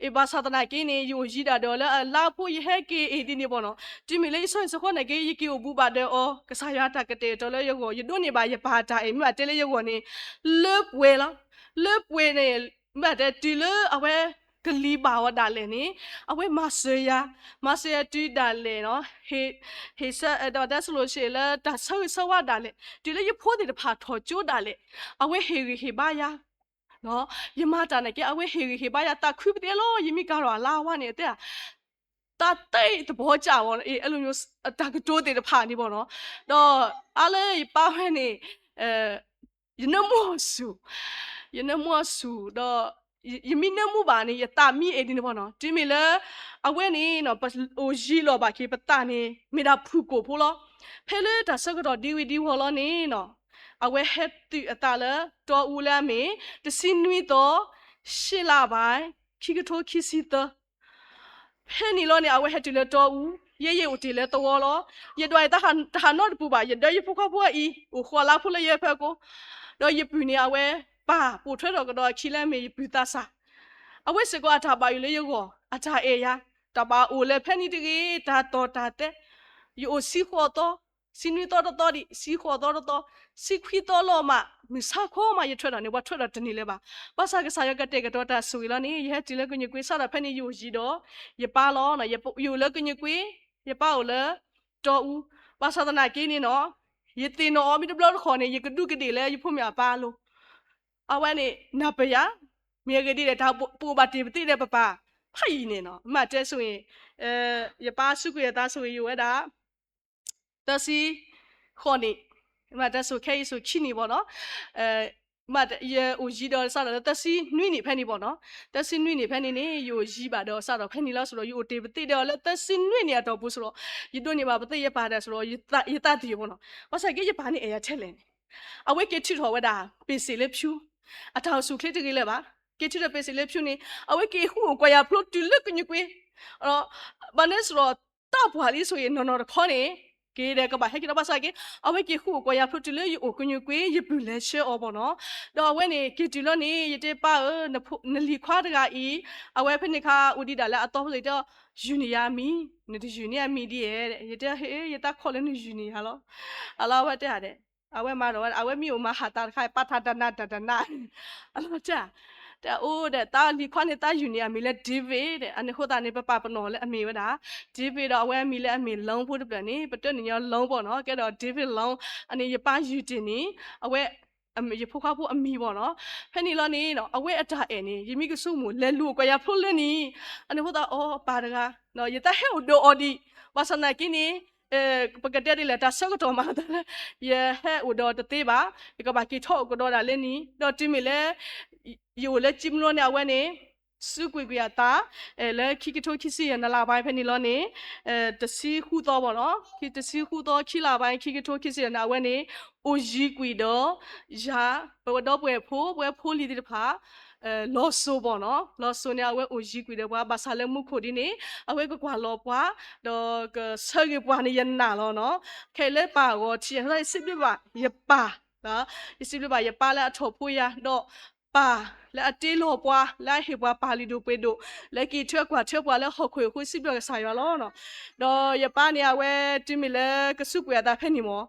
အ့ၣ်ဘၣ်ဆၣ်သနာ်က့န့ၣ် ယအိၣ်ယံၤဒၣ်ဒီးလၢအလါဖိယဟဲက့ၤအံၤဒ်န့ၣ်ဘၣ်နီၤ, တုၤမ့ၢ်လၢယဆီဟံၣ်ဆီဃီနာ်က့ ယက့ၤအိၣ်ဘူးဘၣ်ဒီးအီၤ, ကစၢ်ယွၤတၢ်ကတဲာ်ကတီၤလၢယဂီၢ်, ယဒိးန့ၢ်ဘၣ်ယပၢ်တၢ်အဲၣ် မ့ၢ်တဲလၢယဂီၢ်န့ၣ်, လၢပှဲၤလီၤ, လၢပှဲၤန့ၣ်, မ့ၢ်တဲတုၤလၢအဝဲ ကလံၤဘၣ်အီၤဒၣ်လဲာ်န့ၣ်, အဝဲမၤစၢၤယၤ, မၤစၢၤယၤတုၤဒၣ်လဲာ်နီၤ, ဟ့ၣ်ဆၢဒီးတဲစလိၣ်ဆ့ၣ်လၢတၢ်ဆၢဂ့ၤဆၢဝါဒၣ်လဲာ်, တုၤလၢယဖိသ့ၣ်တဖၣ်ထီၣ်ကၠိဒၣ်လဲာ်, အဝဲဟ့ၣ်ဂံၢ်ဟ့ၣ်ဘါယၤ, ယမၤတၢ်နာ်က့ အဝဲဟ့ၣ်ဂံၢ်ဟ့ၣ်ဘါယၤ, တၢ်ခုပသ့လီၤ, ယမ့ၢ်ကၤထီၣ်အလါဝါန့ၣ် အတဲ တၢ်သ့သပှၢ်ကၢ်ဘၣ်နီၤ, အ့ၣ် အဲၣ်လိၤ တၢ်ကတိၤသ့ၣ်တဖၣ်န့ၣ်ဘၣ်နီၤ, ဒီးအါလၢယပၢ်ဝဲန့ၣ် ယနၢမူအီၤဆူၣ်, ယနၢမူအီၤဆူၣ်ဒီး ယမ့ၢ်နၢမူဘၣ်န့ၣ် ယသးမံအဲၣ်ဒ်န့ၣ်ဘၣ်နီၤ, တုၤမ့ၢ်လၢ အဝဲန့ၣ် ပအိၣ်ယံၤလီၤဘၣ်က့ၤပသးန့ၣ် မ့ၢ်ဒၣ်ဖုၣ်ကိာ်ဖိလီၤ. ဖဲလၢတၢ်ဆၢကတီၢ်ဒ်ဝံၤဒ်ဝီၤလီၤန့ၣ်နီၤ, အဝဲဟဲတုၤအသးလၢတီအူလၢအမ့ၢ် တဆံနွံသီ ရှစ်လပိုင်း ခံကထိခံဆံသၢ ဖဲန့ၣ်လီၤန့ၣ် အဝဲဟဲတုၤလၢတီအူ, ယဲယအိၣ်တ့ၢ်လၢသဝီလီၤ. ယဒွးယတၢ်ဟးနီတပူၤဘၣ်, ယဒၢယဖိခွါဖိအံၤ အိၣ်ဃီလါဖိလၢယဖီခိၣ်, ဒီးယပုၢ်န့ၣ် အဝဲပၢ်ပိာ်ထွဲထီၣ်ကဒီးအခံလၢအမ့ၢ်ယပုၢ်သးစၢ်, အဝဲစ့ၢ်ကီးအတၢ်ဘၣ်ယိၣ်လၢယဂီၢ်, အတၢ်အဲၣ်ယၤ, တၢ်ဘၣ်အိၣ်လၢဖဲန့ၣ်တဂ့ၤ, တၢ်တီၢ်တၢ်သဲ, ယအိၣ်ဆံဃိးသီ, ဆံနွံသီတသီဒံး, ဆံဃိးသီတသီ, ဆံခွံသီလီၤမး, မုၢ်ဆါခီမး ယထွဲထီၣ်န့ၣ် ပှၤထွဲထီၣ်တန့ၢ်လၢၤဘၣ်. ဘၣ်ဆၣ်ကစၢ်ယွၤကတဲာ်ကတီၤတၢ်ဆိၣ်ဂ့ၤလီၤန့ၣ် ယဟဲတုၤလၢကညူၢ်ကွ့ စးထီၣ်ဖဲန့ၣ် ယအိၣ်ယံၤဒီး ယပၢ်လီၤ. ယအိၣ်လၢကညူၢ်ကွ့, ယပၢ်အိၣ်လၢတီအူ, ဘၣ်ဆၣ်သနာ်က့န့ၣ်နီၤ, ယသ့ၣ်နီၣ်အီၤမ့ၢ်တဘျီတခီၣ်န့ၣ် ယကဒူးကဒ့ၣ်လၢယဖိမုၣ်အပၢ်အလိၤ, အဝဲန့ၣ် နၢ်ပၢၢ်ယၤ, မ့ၢ်အဂ့ၢ်ဒ်လဲၣ် တၢ်ပအိၣ်ဘၣ်တ့ၢ်ပသ့ၣ်ဒီးပပၢ်, ဖးယံၤန့ၣ်နီၤ, မ့ၢ်တဲဆိၣ်ဂ့ၤ, ယပၢ်စူးကွံာ်အသးဆိၣ်ဂ့ၤယိာ်ဝဲဒၣ် သၢဆံဃိးနံၣ်, မ့ၢ်တဲဆိၣ်ခဲအံၤဆိၣ်ခံနံၣ်ဘၣ်နီၤ, မ့ၢ်ယအိၣ်ယံၤဒီးစးထီၣ်လၢ သၢဆံနွံနံၣ်ဖဲန့ၣ်ဘၣ်နီၤ, သၢဆံနွံနံၣ်ဖဲန့ၣ်န့ၣ် ယအိၣ်ယံၤဘၣ်ဒီးစးထီၣ်ဖဲန့ၣ်လီၤ. ဆိၣ်ဒီး ယအိၣ်တ့ၢ်ပသ့ၣ်ဒီးအီၤလၢသၢဆံနွံနံၣ်အတီၢ်ပူၤ ဆိၣ်ဒီး ယဒိးန့ၢ်ဘၣ်ပသ့ၣ်ယပၢ်ဒီး ဆိၣ်ဒီး ယသးသယုၢ်ဘၣ်နီၤ, ဘၣ်ဆၣ်က့ ယပၢ်န့ၣ်အဲၣ်ယၤထဲလဲၣ်န့ၣ်, အဝဲက့ၤထုးထီၣ်ဝဲဒၣ် ပ့ၢ်စ့ၣ်လၢဖၠူ, အတၢ်အိၣ်ဆူၣ်ချ့တဂ့ၤလၢၤဘၣ်, က့ၤထုးထီၣ်ပ့ၢ်စ့ၣ်လၢဖၠူန့ၣ် အဝဲက့ၤဟူးအိၣ်ကွၢ်ယၤဖျိတုၤလၢကညူၢ်ကွ့ ဘၣ်န့ၣ် ဆိၣ်ဒီး တၢ်ပှၢ်လံဆိၣ်ဂ့ၤနီၢ်နီၢ်တခီန့ၣ်, က့ၤဒီးကဘၣ်ဟဲက့ၤဒီး ဘၣ်ဆၣ်က့ အဝဲက့ၤဟူးအိၣ်ကွၢ်ယၤဖျိတုၤလၢယအိၣ်ကညူၢ်ကွ့ ယပုၢ်လဲၤဆှၢအီၤဘၣ်နီၤ, ဒီးအဝဲန့ၣ် က့ၤတုၤလီၤန့ၣ် ယတဲပၢ်ဧၢ, နလံၤခွါတဂၤအံၤ, အဝဲဖဲန့ၣ်ခါ အိၣ်ဒံးဒၣ်လၢအသီဖိသ့ၣ်တဲ ယုၢ်န့ၢ်ယၤအမံၤ, နတယုၢ်န့ၢ်အမံၤဒ်လဲၣ်, ယတဲ ဟ့ ယသးခိၣ်လၢနယုၢ်န့ၢ်ယၤလီၤ, အလီၤဝဲတဲဧါဒီး, အဝဲမၤဒီးဝဲ အဝဲမ့ၢ်အိၣ်မၤဟးသးတခါ ပာ်ထးတနးတနး အလီၤတဲဧါ, တဲအိၣ်ဒီး တၢ်လံၤခွါန့ၣ် တၢ်ယုၢ်န့ၢ်အမံၤလၢ David ဒီး အန့ၣ်အဃိသတးန့ၣ် ပပာ်ပနီၣ်လၢအမ့ၢ်ဝဲဒၣ် David ဒီးအဝဲအမံၤလၢအမ့ၢ် Long ဖိတဖျၢၣ်န့ၣ် ပတၢ်နုာ်ညီ Long ဘၣ်နီၤ, ကဲဒီး David Long အန့ၣ် ယပၢ်ယုၢ်တ့ၢ်န့ၣ် အဝဲ ယဖိခွါဖိအမံၤဘၣ်နီၤ, ဖဲန့ၣ်လီၤန့ၣ် အဝဲအတၢ်အဲၣ်န့ၣ် ယမ့ၢ်ကဆိကမိၣ် လဲၤလူၤအိၣ်ကွၢ်ယၤဖျိလၢန့ၣ်, အန့ၣ်အဃိသတး အီ ပၢ်တဂၤ, ယတၢ်ဟဲအိၣ်ဒီးအီၤဒံး, ဘၣ်ဆၣ်သနာ်က့န့ၣ် ပကတဲဒ်လဲၣ် တၢ်ဆၢကတီၢ်မၤသးလၢ ယဟဲအိၣ်ဒီးတသ့ဘၣ်, ယကဘၣ်က့ၤထီၣ်အိၣ်ကဒီးဒၣ်လၢန့ၣ်, ဒီးတုၤမ့ၢ်လၢ ယအိၣ်လၢကၠံမလိန့ၣ် အဝဲန့ၣ် စူးကွံာ်ကွံာ်အသး လၢခံကထိခံဆံယဲၢ်နံၣ်လါဘၣ်ဖဲန့ၣ်လီၤန့ၣ်, တဆံဃုသီဘၣ်နီၤ, ခံ တဆံဃုသီ ခံလါဘၣ် ခံကထိခံဆံယဲၢ်နံၣ် အဝဲန့ၣ် အိၣ်ယံၤကွံာ်ဒီး ယၤ ပဝဲဒီပုၢ်ဝဲၢ်ဖိ ပဝဲဖိလံၤသ့ၣ်တဖၣ် လီၤစိၤဘၣ်နီၤ, လီၤစိၤန့ၣ် အဝဲအိၣ်ယံၤကွံာ်ဒီးပှၤ ဘၣ်ဆၣ်လၢမူခိၣ်ဒ်န့ၣ် အဝဲကကွၢ်လီၤပှၤ ဒီးကဆၢဂ့ၤပှၤန့ၣ် ယနာ်လီၤနီၤ, ခဲအံၤလၢပၢ်အဂီၢ်ထံး ယစံးဘျုးဘၣ် ယပၢ် ယစံးဘျုးဘၣ်ယပၢ်လၢအထီၣ်ဖိယၤ, ဒီးပၢ်လၢအတ့လီၤပှၤ, လၢအဟ့ၣ်ပှၤပၢ်လုၢ်ဒိၣ်ပှ့ၤဒိၣ်, လၢက့ၤထွဲကွၢ်ထွဲပှၤလၢဟီၣ်ခိၣ်အဃိ စံးဘျုးကစၢ်ယွၤလီၤ. ဒီးယပၢ်န့ၣ် အဝဲတုၤမ့ၢ်လၢကစူးကွံာ်အသးဖဲန့ၣ်မ့ၢ်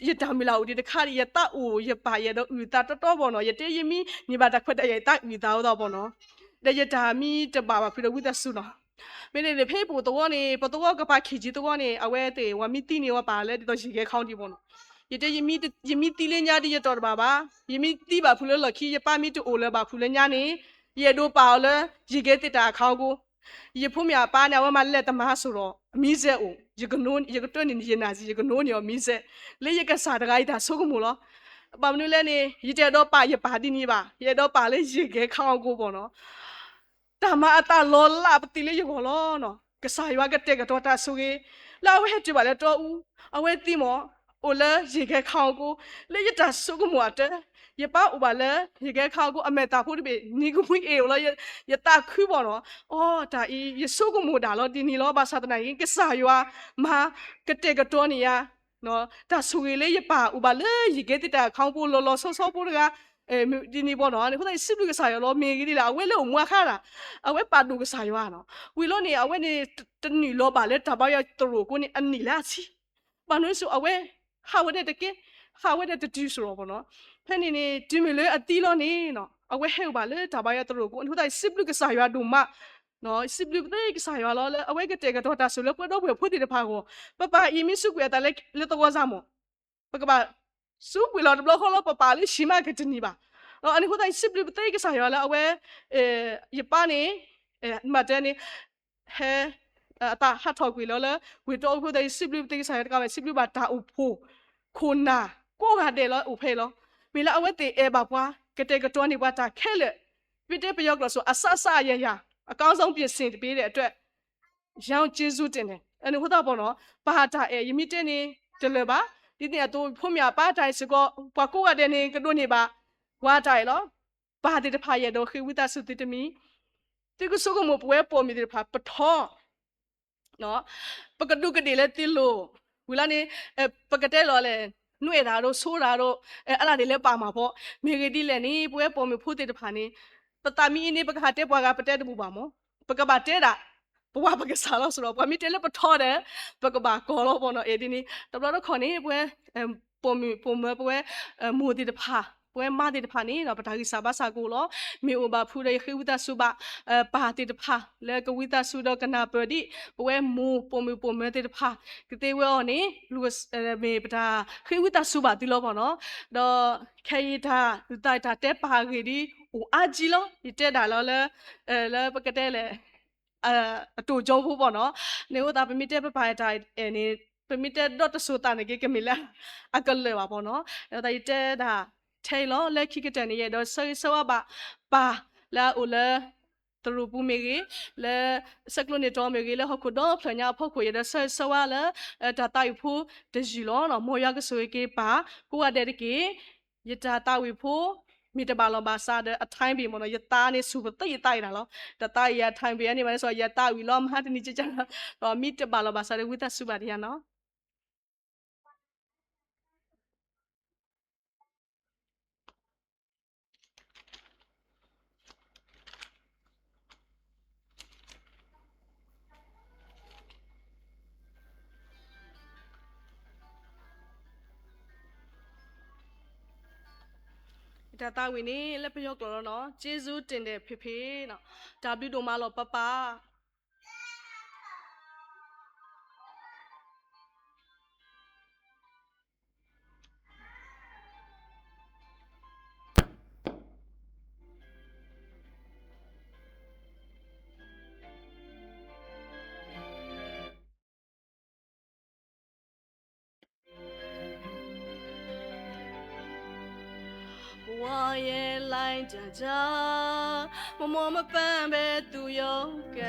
ယတၢ်မုၢ်လၢ်အိၣ်ဒံးတခါဒီး ယသးအိၣ်ယပၢ် ယအဲၣ်ဒိးအုၣ်သးတီတီဘၣ်နီၤ, ယတဲယမံန့ၢ်ဘၣ်တၢ်ခွဲးတၢ်ယာ် ယသးအုၣ်သးအသီဘၣ်နီၤ, ဒီးယတၢ်မံတဘၣ်ဘၣ်ဖုဒီးဝံသးစူၤနီၤ. မ့ၢ်န့ၣ်ဖဲပအိၣ်သဝီန့ၣ် ပသဝီကပၤခံဆံသဝီန့ၣ် အဝဲသ့ၣ် ပှၤမံသံန့ၢ်ဝဲပၢ်လၢဒ်သိးယံာ်ဂဲၤခီဒံးဘၣ်နီၤ. ယတဲ ယမံသံလၢညါဒီးယတီၢ်တဘၣ်ဘၣ်, ယမံသံဘၣ်ဖုလၢလီၢ်ခံ ယပၢ်မံတအိၣ်လၢၤဘၣ်ဖုလၢညါန့ၣ် ယအဲၣ်ဒိးပာ်အီၤလၢ ယံာ်ဂဲၤသ့ၣ်တၢ်အခီအဃိ ယဖိမ့ၢ်အပၢ်န့ၣ် အဝဲမၤလဲၤတမၤစိၣ်ဒီး အမံစဲအိၣ်, ယကတိၢ်န့ၢ်ယနၢ်စံး ယကနိးန့ၢ်အီၤမံစဲ, လၢယကစၢ်တဂၤအံၤတၢ်ဆိကမိၣ်လီၤ. ဘၣ်မနုၤလဲၣ်န့ၣ် ယတအဲၣ်ဒိးပာ်ယပၢ်ဒ်န့ၣ်ဘၣ်, ယအဲၣ်ဒိးပာ်လၢယံာ်ဂဲၤခီအဃိဘၣ်နီၤ. တၢ်မၤအသးလီၤလးပသံးလၢယဂီၢ်လီၤ. ကစၢ်ယွၤကတဲာ်ကတီၤတၢ်ဆိၣ်ဂ့ၤ လၢအဝဲဟဲတုၤဘၣ်လၢတီအူ, အဝဲသံမ့ၢ် အိၣ်လၢယံာ်ဂဲၤခီအဃိ, လၢယတၢ်ဆိကမိၣ်အတၢ်, ယပၢ်အိၣ်ဘၣ်လၢယံာ်ဂဲၤခီအဃိ အမဲာ်သၣ်ဖိတဘ့ၣ် နံၤကမှံအ့ၣ်အိၣ်လီၤ ယသးခုဘၣ်နီၤ. အီ တၢ်အံၤ ယဆိကမိၣ်ဒၣ်လီၤဒ်န့ၣ်လီၤ. ဘၣ်ဆၣ်သနာ်က့ ကစၢ်ယွၤမၤကတဲာ်ကတီၤန့ၢ်ယၤ တၢ်ဆိၣ်ဂ့ၤလၢယပၢ်အိၣ်ဘၣ်လၢယံာ်ဂဲၤသ့ၣ်တၢ်အခီအဃိ လီၤလီၤဆီဆီဖိတဂၤ ဒ်န့ၣ်ဘၣ်နီၤ. အဃိသတး ယစံးဘျုးကစၢ်ယွၤလီၤ. မ့ၢ်ဂ့ၤဒ်လဲၣ် အဝဲလၢအိၣ်မူအခါဒၣ် အဝဲပာ်ဒိၣ်ကစၢ်ယွၤနီၤ. ဝံၤလီၤန့ၣ် အဝဲန့ၣ် တနုာ်လီၤဘၣ်လၢတၢ်ဘါယွၤသရိာ်အဃိန့ၣ် အနံၣ်လၢအဆံ ဘၣ်နီၢ်ဆိ အဝဲ ဟးဝဲဒၣ်တကဲ, ဟးဝဲဒၣ်တတုၤစရီဘၣ်နီၤ. ဖဲန့ၣ်န့ၣ် တုၤမ့ၢ်လၢအသံလီၤန့ၣ် အဝဲဟဲအိၣ်ဘၣ်လၢတၢ်ဘါယွၤသရိာ်အဃိ အဃိသတး ယစံးဘျုးကစၢ်ယွၤဒိၣ်မး, စံးဘျုးပသ့ကစၢ်ယွၤလီၤ လၢအဝဲကတဲာ်ကတီၤတၢ်ဆိၣ်လၢပှဲၤဒီပုၢ်ဝဲၢ်ဖိသ့ၣ်တဖၣ်အဂီၢ်. ပပၢ်အံၤမ့ၢ်စူးကွံာ်အသးလၢသဝီစၢ်မး ပကဘၣ်စူးကွံာ်လီၤတဘျီဃီလီၤ ပပာ်လၢဟံၣ်မးကတနံၤဘၣ်. အဃိသတး ယစံးဘျုးပသ့ကစၢ်ယွၤလၢအဝဲ ယပၢ်န့ၣ် မၤတဲန့ၣ် ဟဲ အသးဟးထီၣ်ကွံာ်လီၤလၢ ဝ့ၢ်တီအူအဃိသတး ယစံးဘျုးပသ့ကစၢ်ယွၤတကးဘၣ် စံးဘျုးဘၣ်တၢ်အိၣ်ဖှိၣ် ခိၣ်နၢ် ကိးဂၤဒဲးလၢအိၣ်ဖဲအံၤလီၤ. မ့ၢ်လၢအဝဲသ့ၣ်အဲၣ်ဘၣ်ပှၤ ကတဲာ်ကတီၤန့ၢ်ပှၤတၢ်ခဲလၢာ်, ပတဲပယီၤကျိာ်ဆိ အစစအရာရာ အကောင်းဆုံးပြင်ဆင်ပေးတဲ့အတွက် ယိင်ၡူးစ့ၣ်တဲၣ်န့ၣ် အန့ၣ်အဃိသတးဘၣ်နီၤ ပၢ်တၢ်အဲၣ် ယမ့ၢ်တဲန့ၣ် တလၢာ်ဘၣ်. ဒ်န့ၣ်အသိး ဖိမ့ၢ်အပၢ်တၢ်အဲၣ်စ့ၢ်ကီး ပှၤကိးဂၤဒဲးန့ၣ် ကဒိးန့ၢ်ဘၣ် ပှၤတၢ်အဲၣ်လီၤ. ပၢ်သ့ၣ်တဖၣ် ယအဲၣ်ဒိးဃ့ဝံသးစူၤသုတမံၤ, သုကဆိကမိၣ်ပဝဲပိာ်မုၣ်သ့ၣ်တဖၣ် ပထီ ပကဒူးကဒ့ၣ်လၢသုလိၤ, ဝံၤလီၤန့ၣ် ပကတဲလီၤလဲၣ်, နွဲၣ်တၢ်ဒီး ဆိတၢ်ဒီး အါဒၣ်န့ၣ်လၢပာ်မၤဖီ, မ့ၢ်ဂ့ၤဒ်လဲၣ်န့ၣ် ပဝဲပိာ်မုၣ်ဖိသ့ၣ်တဖၣ်န့ၣ် ပသးမံအံၤန့ၣ် ပကဟးတဲပှၤဂၤ ပတဲတဘူၣ်ဘၣ်မး, ပကဘၣ်တဲဒၣ် ပဝဲပကစၢ်လီၤစ့ၢ်ဒီး ပှၤမ့ၢ်တဲလၢပထီဒီး ပကဘၣ်ကီၤလီၤဘၣ်နီၤ. အဲၣ်ဒ်န့ၣ် တဘျီတခီၣ်န့ၣ် ပဝဲ ပိာ်မုၣ်ပိာ်မၢၤ ပဝဲ မိၢ်သ့ၣ်တဖၣ် ပဝဲမါသ့ၣ်တဖၣ်န့ၣ် ပတၢ်ဂံၢ်စၢ်ဘါစၢ်ကအိၣ်လီၤ. မ့ၢ်အိၣ်ဘၣ်ဖုဒီးယဃ့ဝံသးစူၤဘၣ် ပၢ်သ့ၣ်တဖၣ် လၢကဝံသးစူၤဒီးကနၢ်ပၢၢ်ဒံး ပဝဲမိၢ်ပိာ်မုၣ်ပိာ်မၢၤသ့ၣ်တဖၣ် ကသ့ဝဲအီၤန့ၣ် မ့ၢ်ပတၢ်ဃ့ဝံသးစူၤဘၣ်သုလီၤဘၣ်နီၤ. ဒီးခဲအံၤတၢ် တၢ်တဲပာ်ဂ့ၢ်ဒ်အိၣ်အါကံလီၤ. ယတဲဒၣ်လီၤလၢ လၢပကတဲလဲၣ် အတိၢ်ကၠီဖိဘၣ်နီၤ. န့ၣ်အဃိသတး ပမ့ၢ်တဲပပာ်တၢ်အဲၣ်န့ၣ် ပမ့ၢ်တဲဒီးတစိၤသးန့ၣ်က့ ကမ့ၢ်လၢအကလၢာ်ဘၣ်ဘၣ်နီၤ. အဃိသတး ယတဲဒၣ်ထဲအံၤလီၤ. လၢခံကတၢၢ်န့ၣ် ယအဲၣ်ဒိးဆၢဂ့ၤဆၢဝါဘၣ် ပၢ်လၢအအိၣ်လၢ သရိာ်ပူၤမ့ၢ်ဂ့ၤ, လၢဆဲးကျိးန့ၢ်တီမ့ၢ်ဂ့ၤ, လၢဟီၣ်ခိၣ်ဒီဖျၢၣ်ညါအဖီခိၣ် ယအဲၣ်ဒိးဆၢဂ့ၤဆၢဝါလၢ တၢ်သးဝံၣ်ဖိတယုၢ်လီၤ. မ်ယွၤကဆိၣ်ဂ့ၤက့ၤပၢ် ကိးဂၤဒဲးတက့ၢ်. ယတၢ်သးဝံၣ်ဖိ မ့ၢ်တဘၣ်လီၤဘၣ်စးဒီးအထါဘ့ၣ်မ့ၢ်နီၤ ယသးန့ၣ်ဆူၣ်ပသ့ယသးအံၤဒၣ်လီၤ. တသးအံၤအထါဘ့ၣ်န့ၣ်ဘၣ်န့ၣ် စီၤယသးဝံၣ်လီၤမဟါတနံၤကကလီၤ ဒီးမ့ၢ်တဘၣ်လီၤဘၣ်စးဒီးဝံသးစူၤဘၣ်တယၤနီၤ. တၢ်သးဝံၣ်န့ၣ် လၢပယီၤကျိာ်လီၤနီၤ ကျေးဇူးတင်တယ်ဖေဖေနီၤ တၢ်ဘျုးဒိၣ်မးလီၤပၢ်ပၢ် 我也来家家，默默地分别度有个，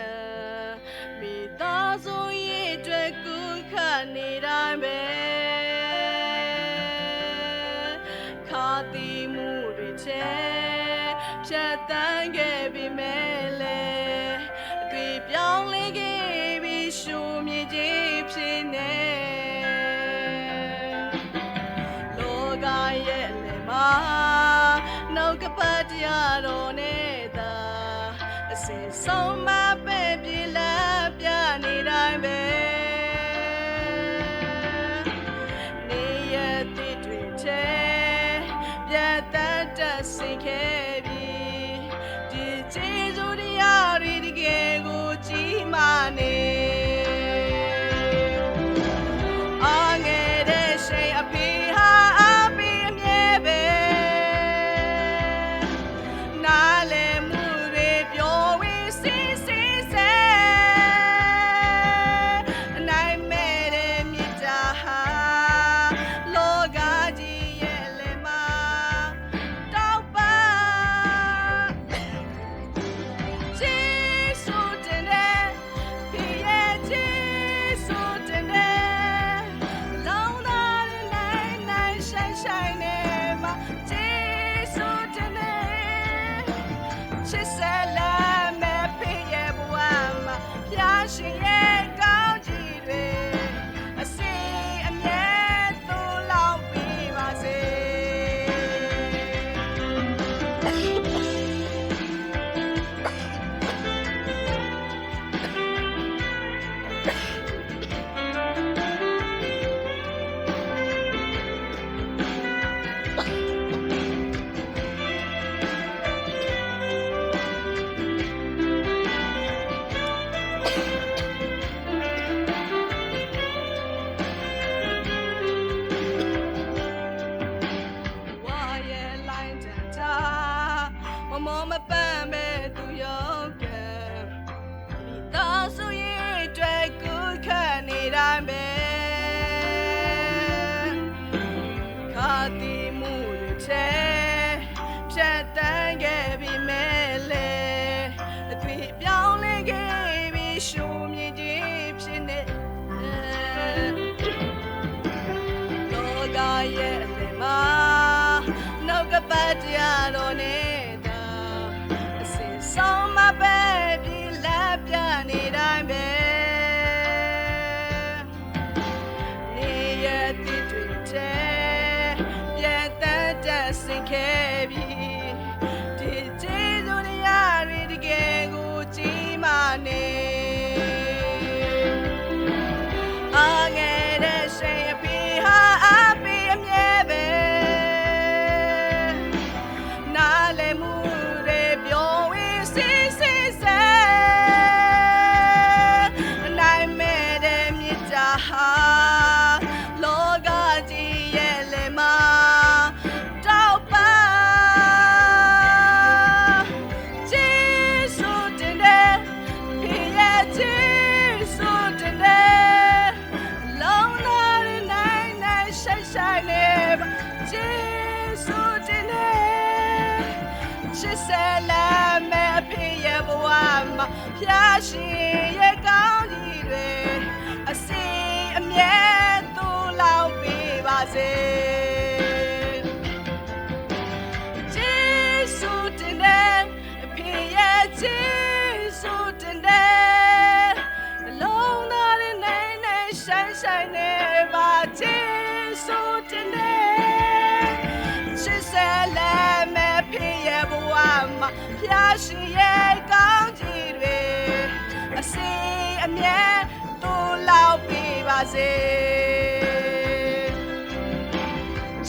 每当总一对顾客你来呗，卡蒂姆比切，切单给比美嘞。 对表里给比数面给皮呢。罗嘎耶ပၢ်တယၢ်ဒီးန့ၢ်သး, အစ့စိမးပဲာ်ဘျုးလၢပျၢၤန့ၣ်ဒၣ်ဘဲ, န့ၣ်ယသ့ၣ်တွံၣ်ထဲ, ပျဲသးတၢ်စ့ၢ်ကဲဘံ, ဒ်စ့ယိတယၢ်ရံတက့ၢ်ဂိၢ်ကံမးန့ၣ် အငဲၢ်ဒဲးဆှဲအဖံးဟးအါပံအမြဲဘဲ, နၤလဲၤမူရ့ပျီဝံၤဆံးဆံးဆဲး, နမ့ၢ်ဒဲးမ့ၢ်တၢ်ဟး, လီၤဂာ်ဒ်ယဲလဲၤမၤ, ဒီးပၢ် ကစူၣ်တနံၤ, ဖံးယဲကစူၣ်တနံၤ, လီၤနၤန့ၣ်န့ၣ် ဆဲးဆဲးန့ၣ်မး, ကစူၣ်တနံၤ, ဆံးဆဲးလၢမဲာ်ဖံးယဲပဝဲမး, ဖျါဆံးယဲကီကံဒွဲၣ်, အစ့အမြဲသူၣ်လီၤပှ့ၤဘၣ်စ့ ဝါယဲလၢတၢ်တၢ်, မမိၢ်မပၢ်မဲာ်သူၣ်ယိကဲ, မံၤသးစူၤယံၤတွဲကူခဲန့ၣ်ဒၣ်ဘဲ, ခါသံမူရ့ထဲ, ဖျဲးတၢ်ကဲဘံမဲာ်လဲၤ, အသွံၣ်ဘျီလ့က့ၤဘံ ရှူမံၤဒ်ဖျဲးန့ၣ် လီၤဂာ်ယဲလဲၤမၤ, နီၢ်ကပၢ်တယၢ်ဒီးန့ၢ်သး, အစ့စိမးပဲာ်ဘျုးလၢပျၢၤန့ၣ်ဒၣ်ဘဲ, န့ၣ်ယသ့ၣ်တွံၣ်ထဲ, ယသးတၢ်စ့ၢ်ကဲဘံ, ဒ်စ့ယိတယၢ်ရံတက့ၢ်ဂိၢ်ကံမးန့ၣ် အငဲၢ်ဒဲးဆှဲအဖံးဟးအါပံအမြဲဘဲ, နၤလဲၤမူရ့ပျီဝံၤဆံးဆံးဆဲး, နမ့ၢ်ဒဲးမ့ၢ်တၢ်ဟး, လီၤဂာ်ဒ်ယဲလဲၤမၤ, ဒီးပၢ် ကစူၣ်တနံၤ, ဖံးယဲကစူၣ်တနံၤ, လီၤနၤန့ၣ်န့ၣ် ဆဲးဆဲးန့ၣ်ဘၣ်, ကစူၣ်တနံၤ, ဆံးဆဲးလၢမဲာ်ဖံးယဲပဝဲမး, ဖျါဆံးယဲကီကံဒွဲၣ်, အစ့အမြဲသူၣ်လီၤပှ့ၤဘၣ်စ့ ကစူၣ်တနံၤ, ဖံးယဲကစူၣ်တနံၤ, လီၤနၤန့ၣ်န့ၣ် ဆဲးဆဲးန့ၣ်ဘၣ်, ကစူၣ်တနံၤ, ဆံးဆဲးလၢမဲာ်ဖံးယဲပဝဲမး, ဖျါဆံးယဲကီကံဒွဲၣ်, အစ့အမြဲသူၣ်လီၤပှ့ၤဘၣ်စ့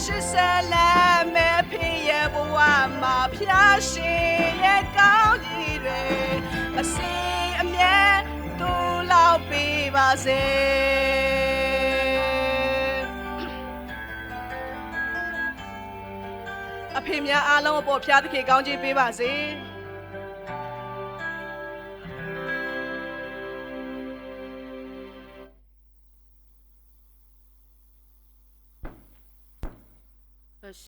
ဆံးဆဲးလၢမဲာ်ဖံးယဲပဝဲမး, ဖျါဆံးယဲကီကံဒွဲၣ်, အစ့အမြဲသူၣ်လီၤပှ့ၤဘၣ်စ့ အဖေများအားလုံးအပေါ် ဘုရားသခင် ကောင်းချီးပေးပါစေ.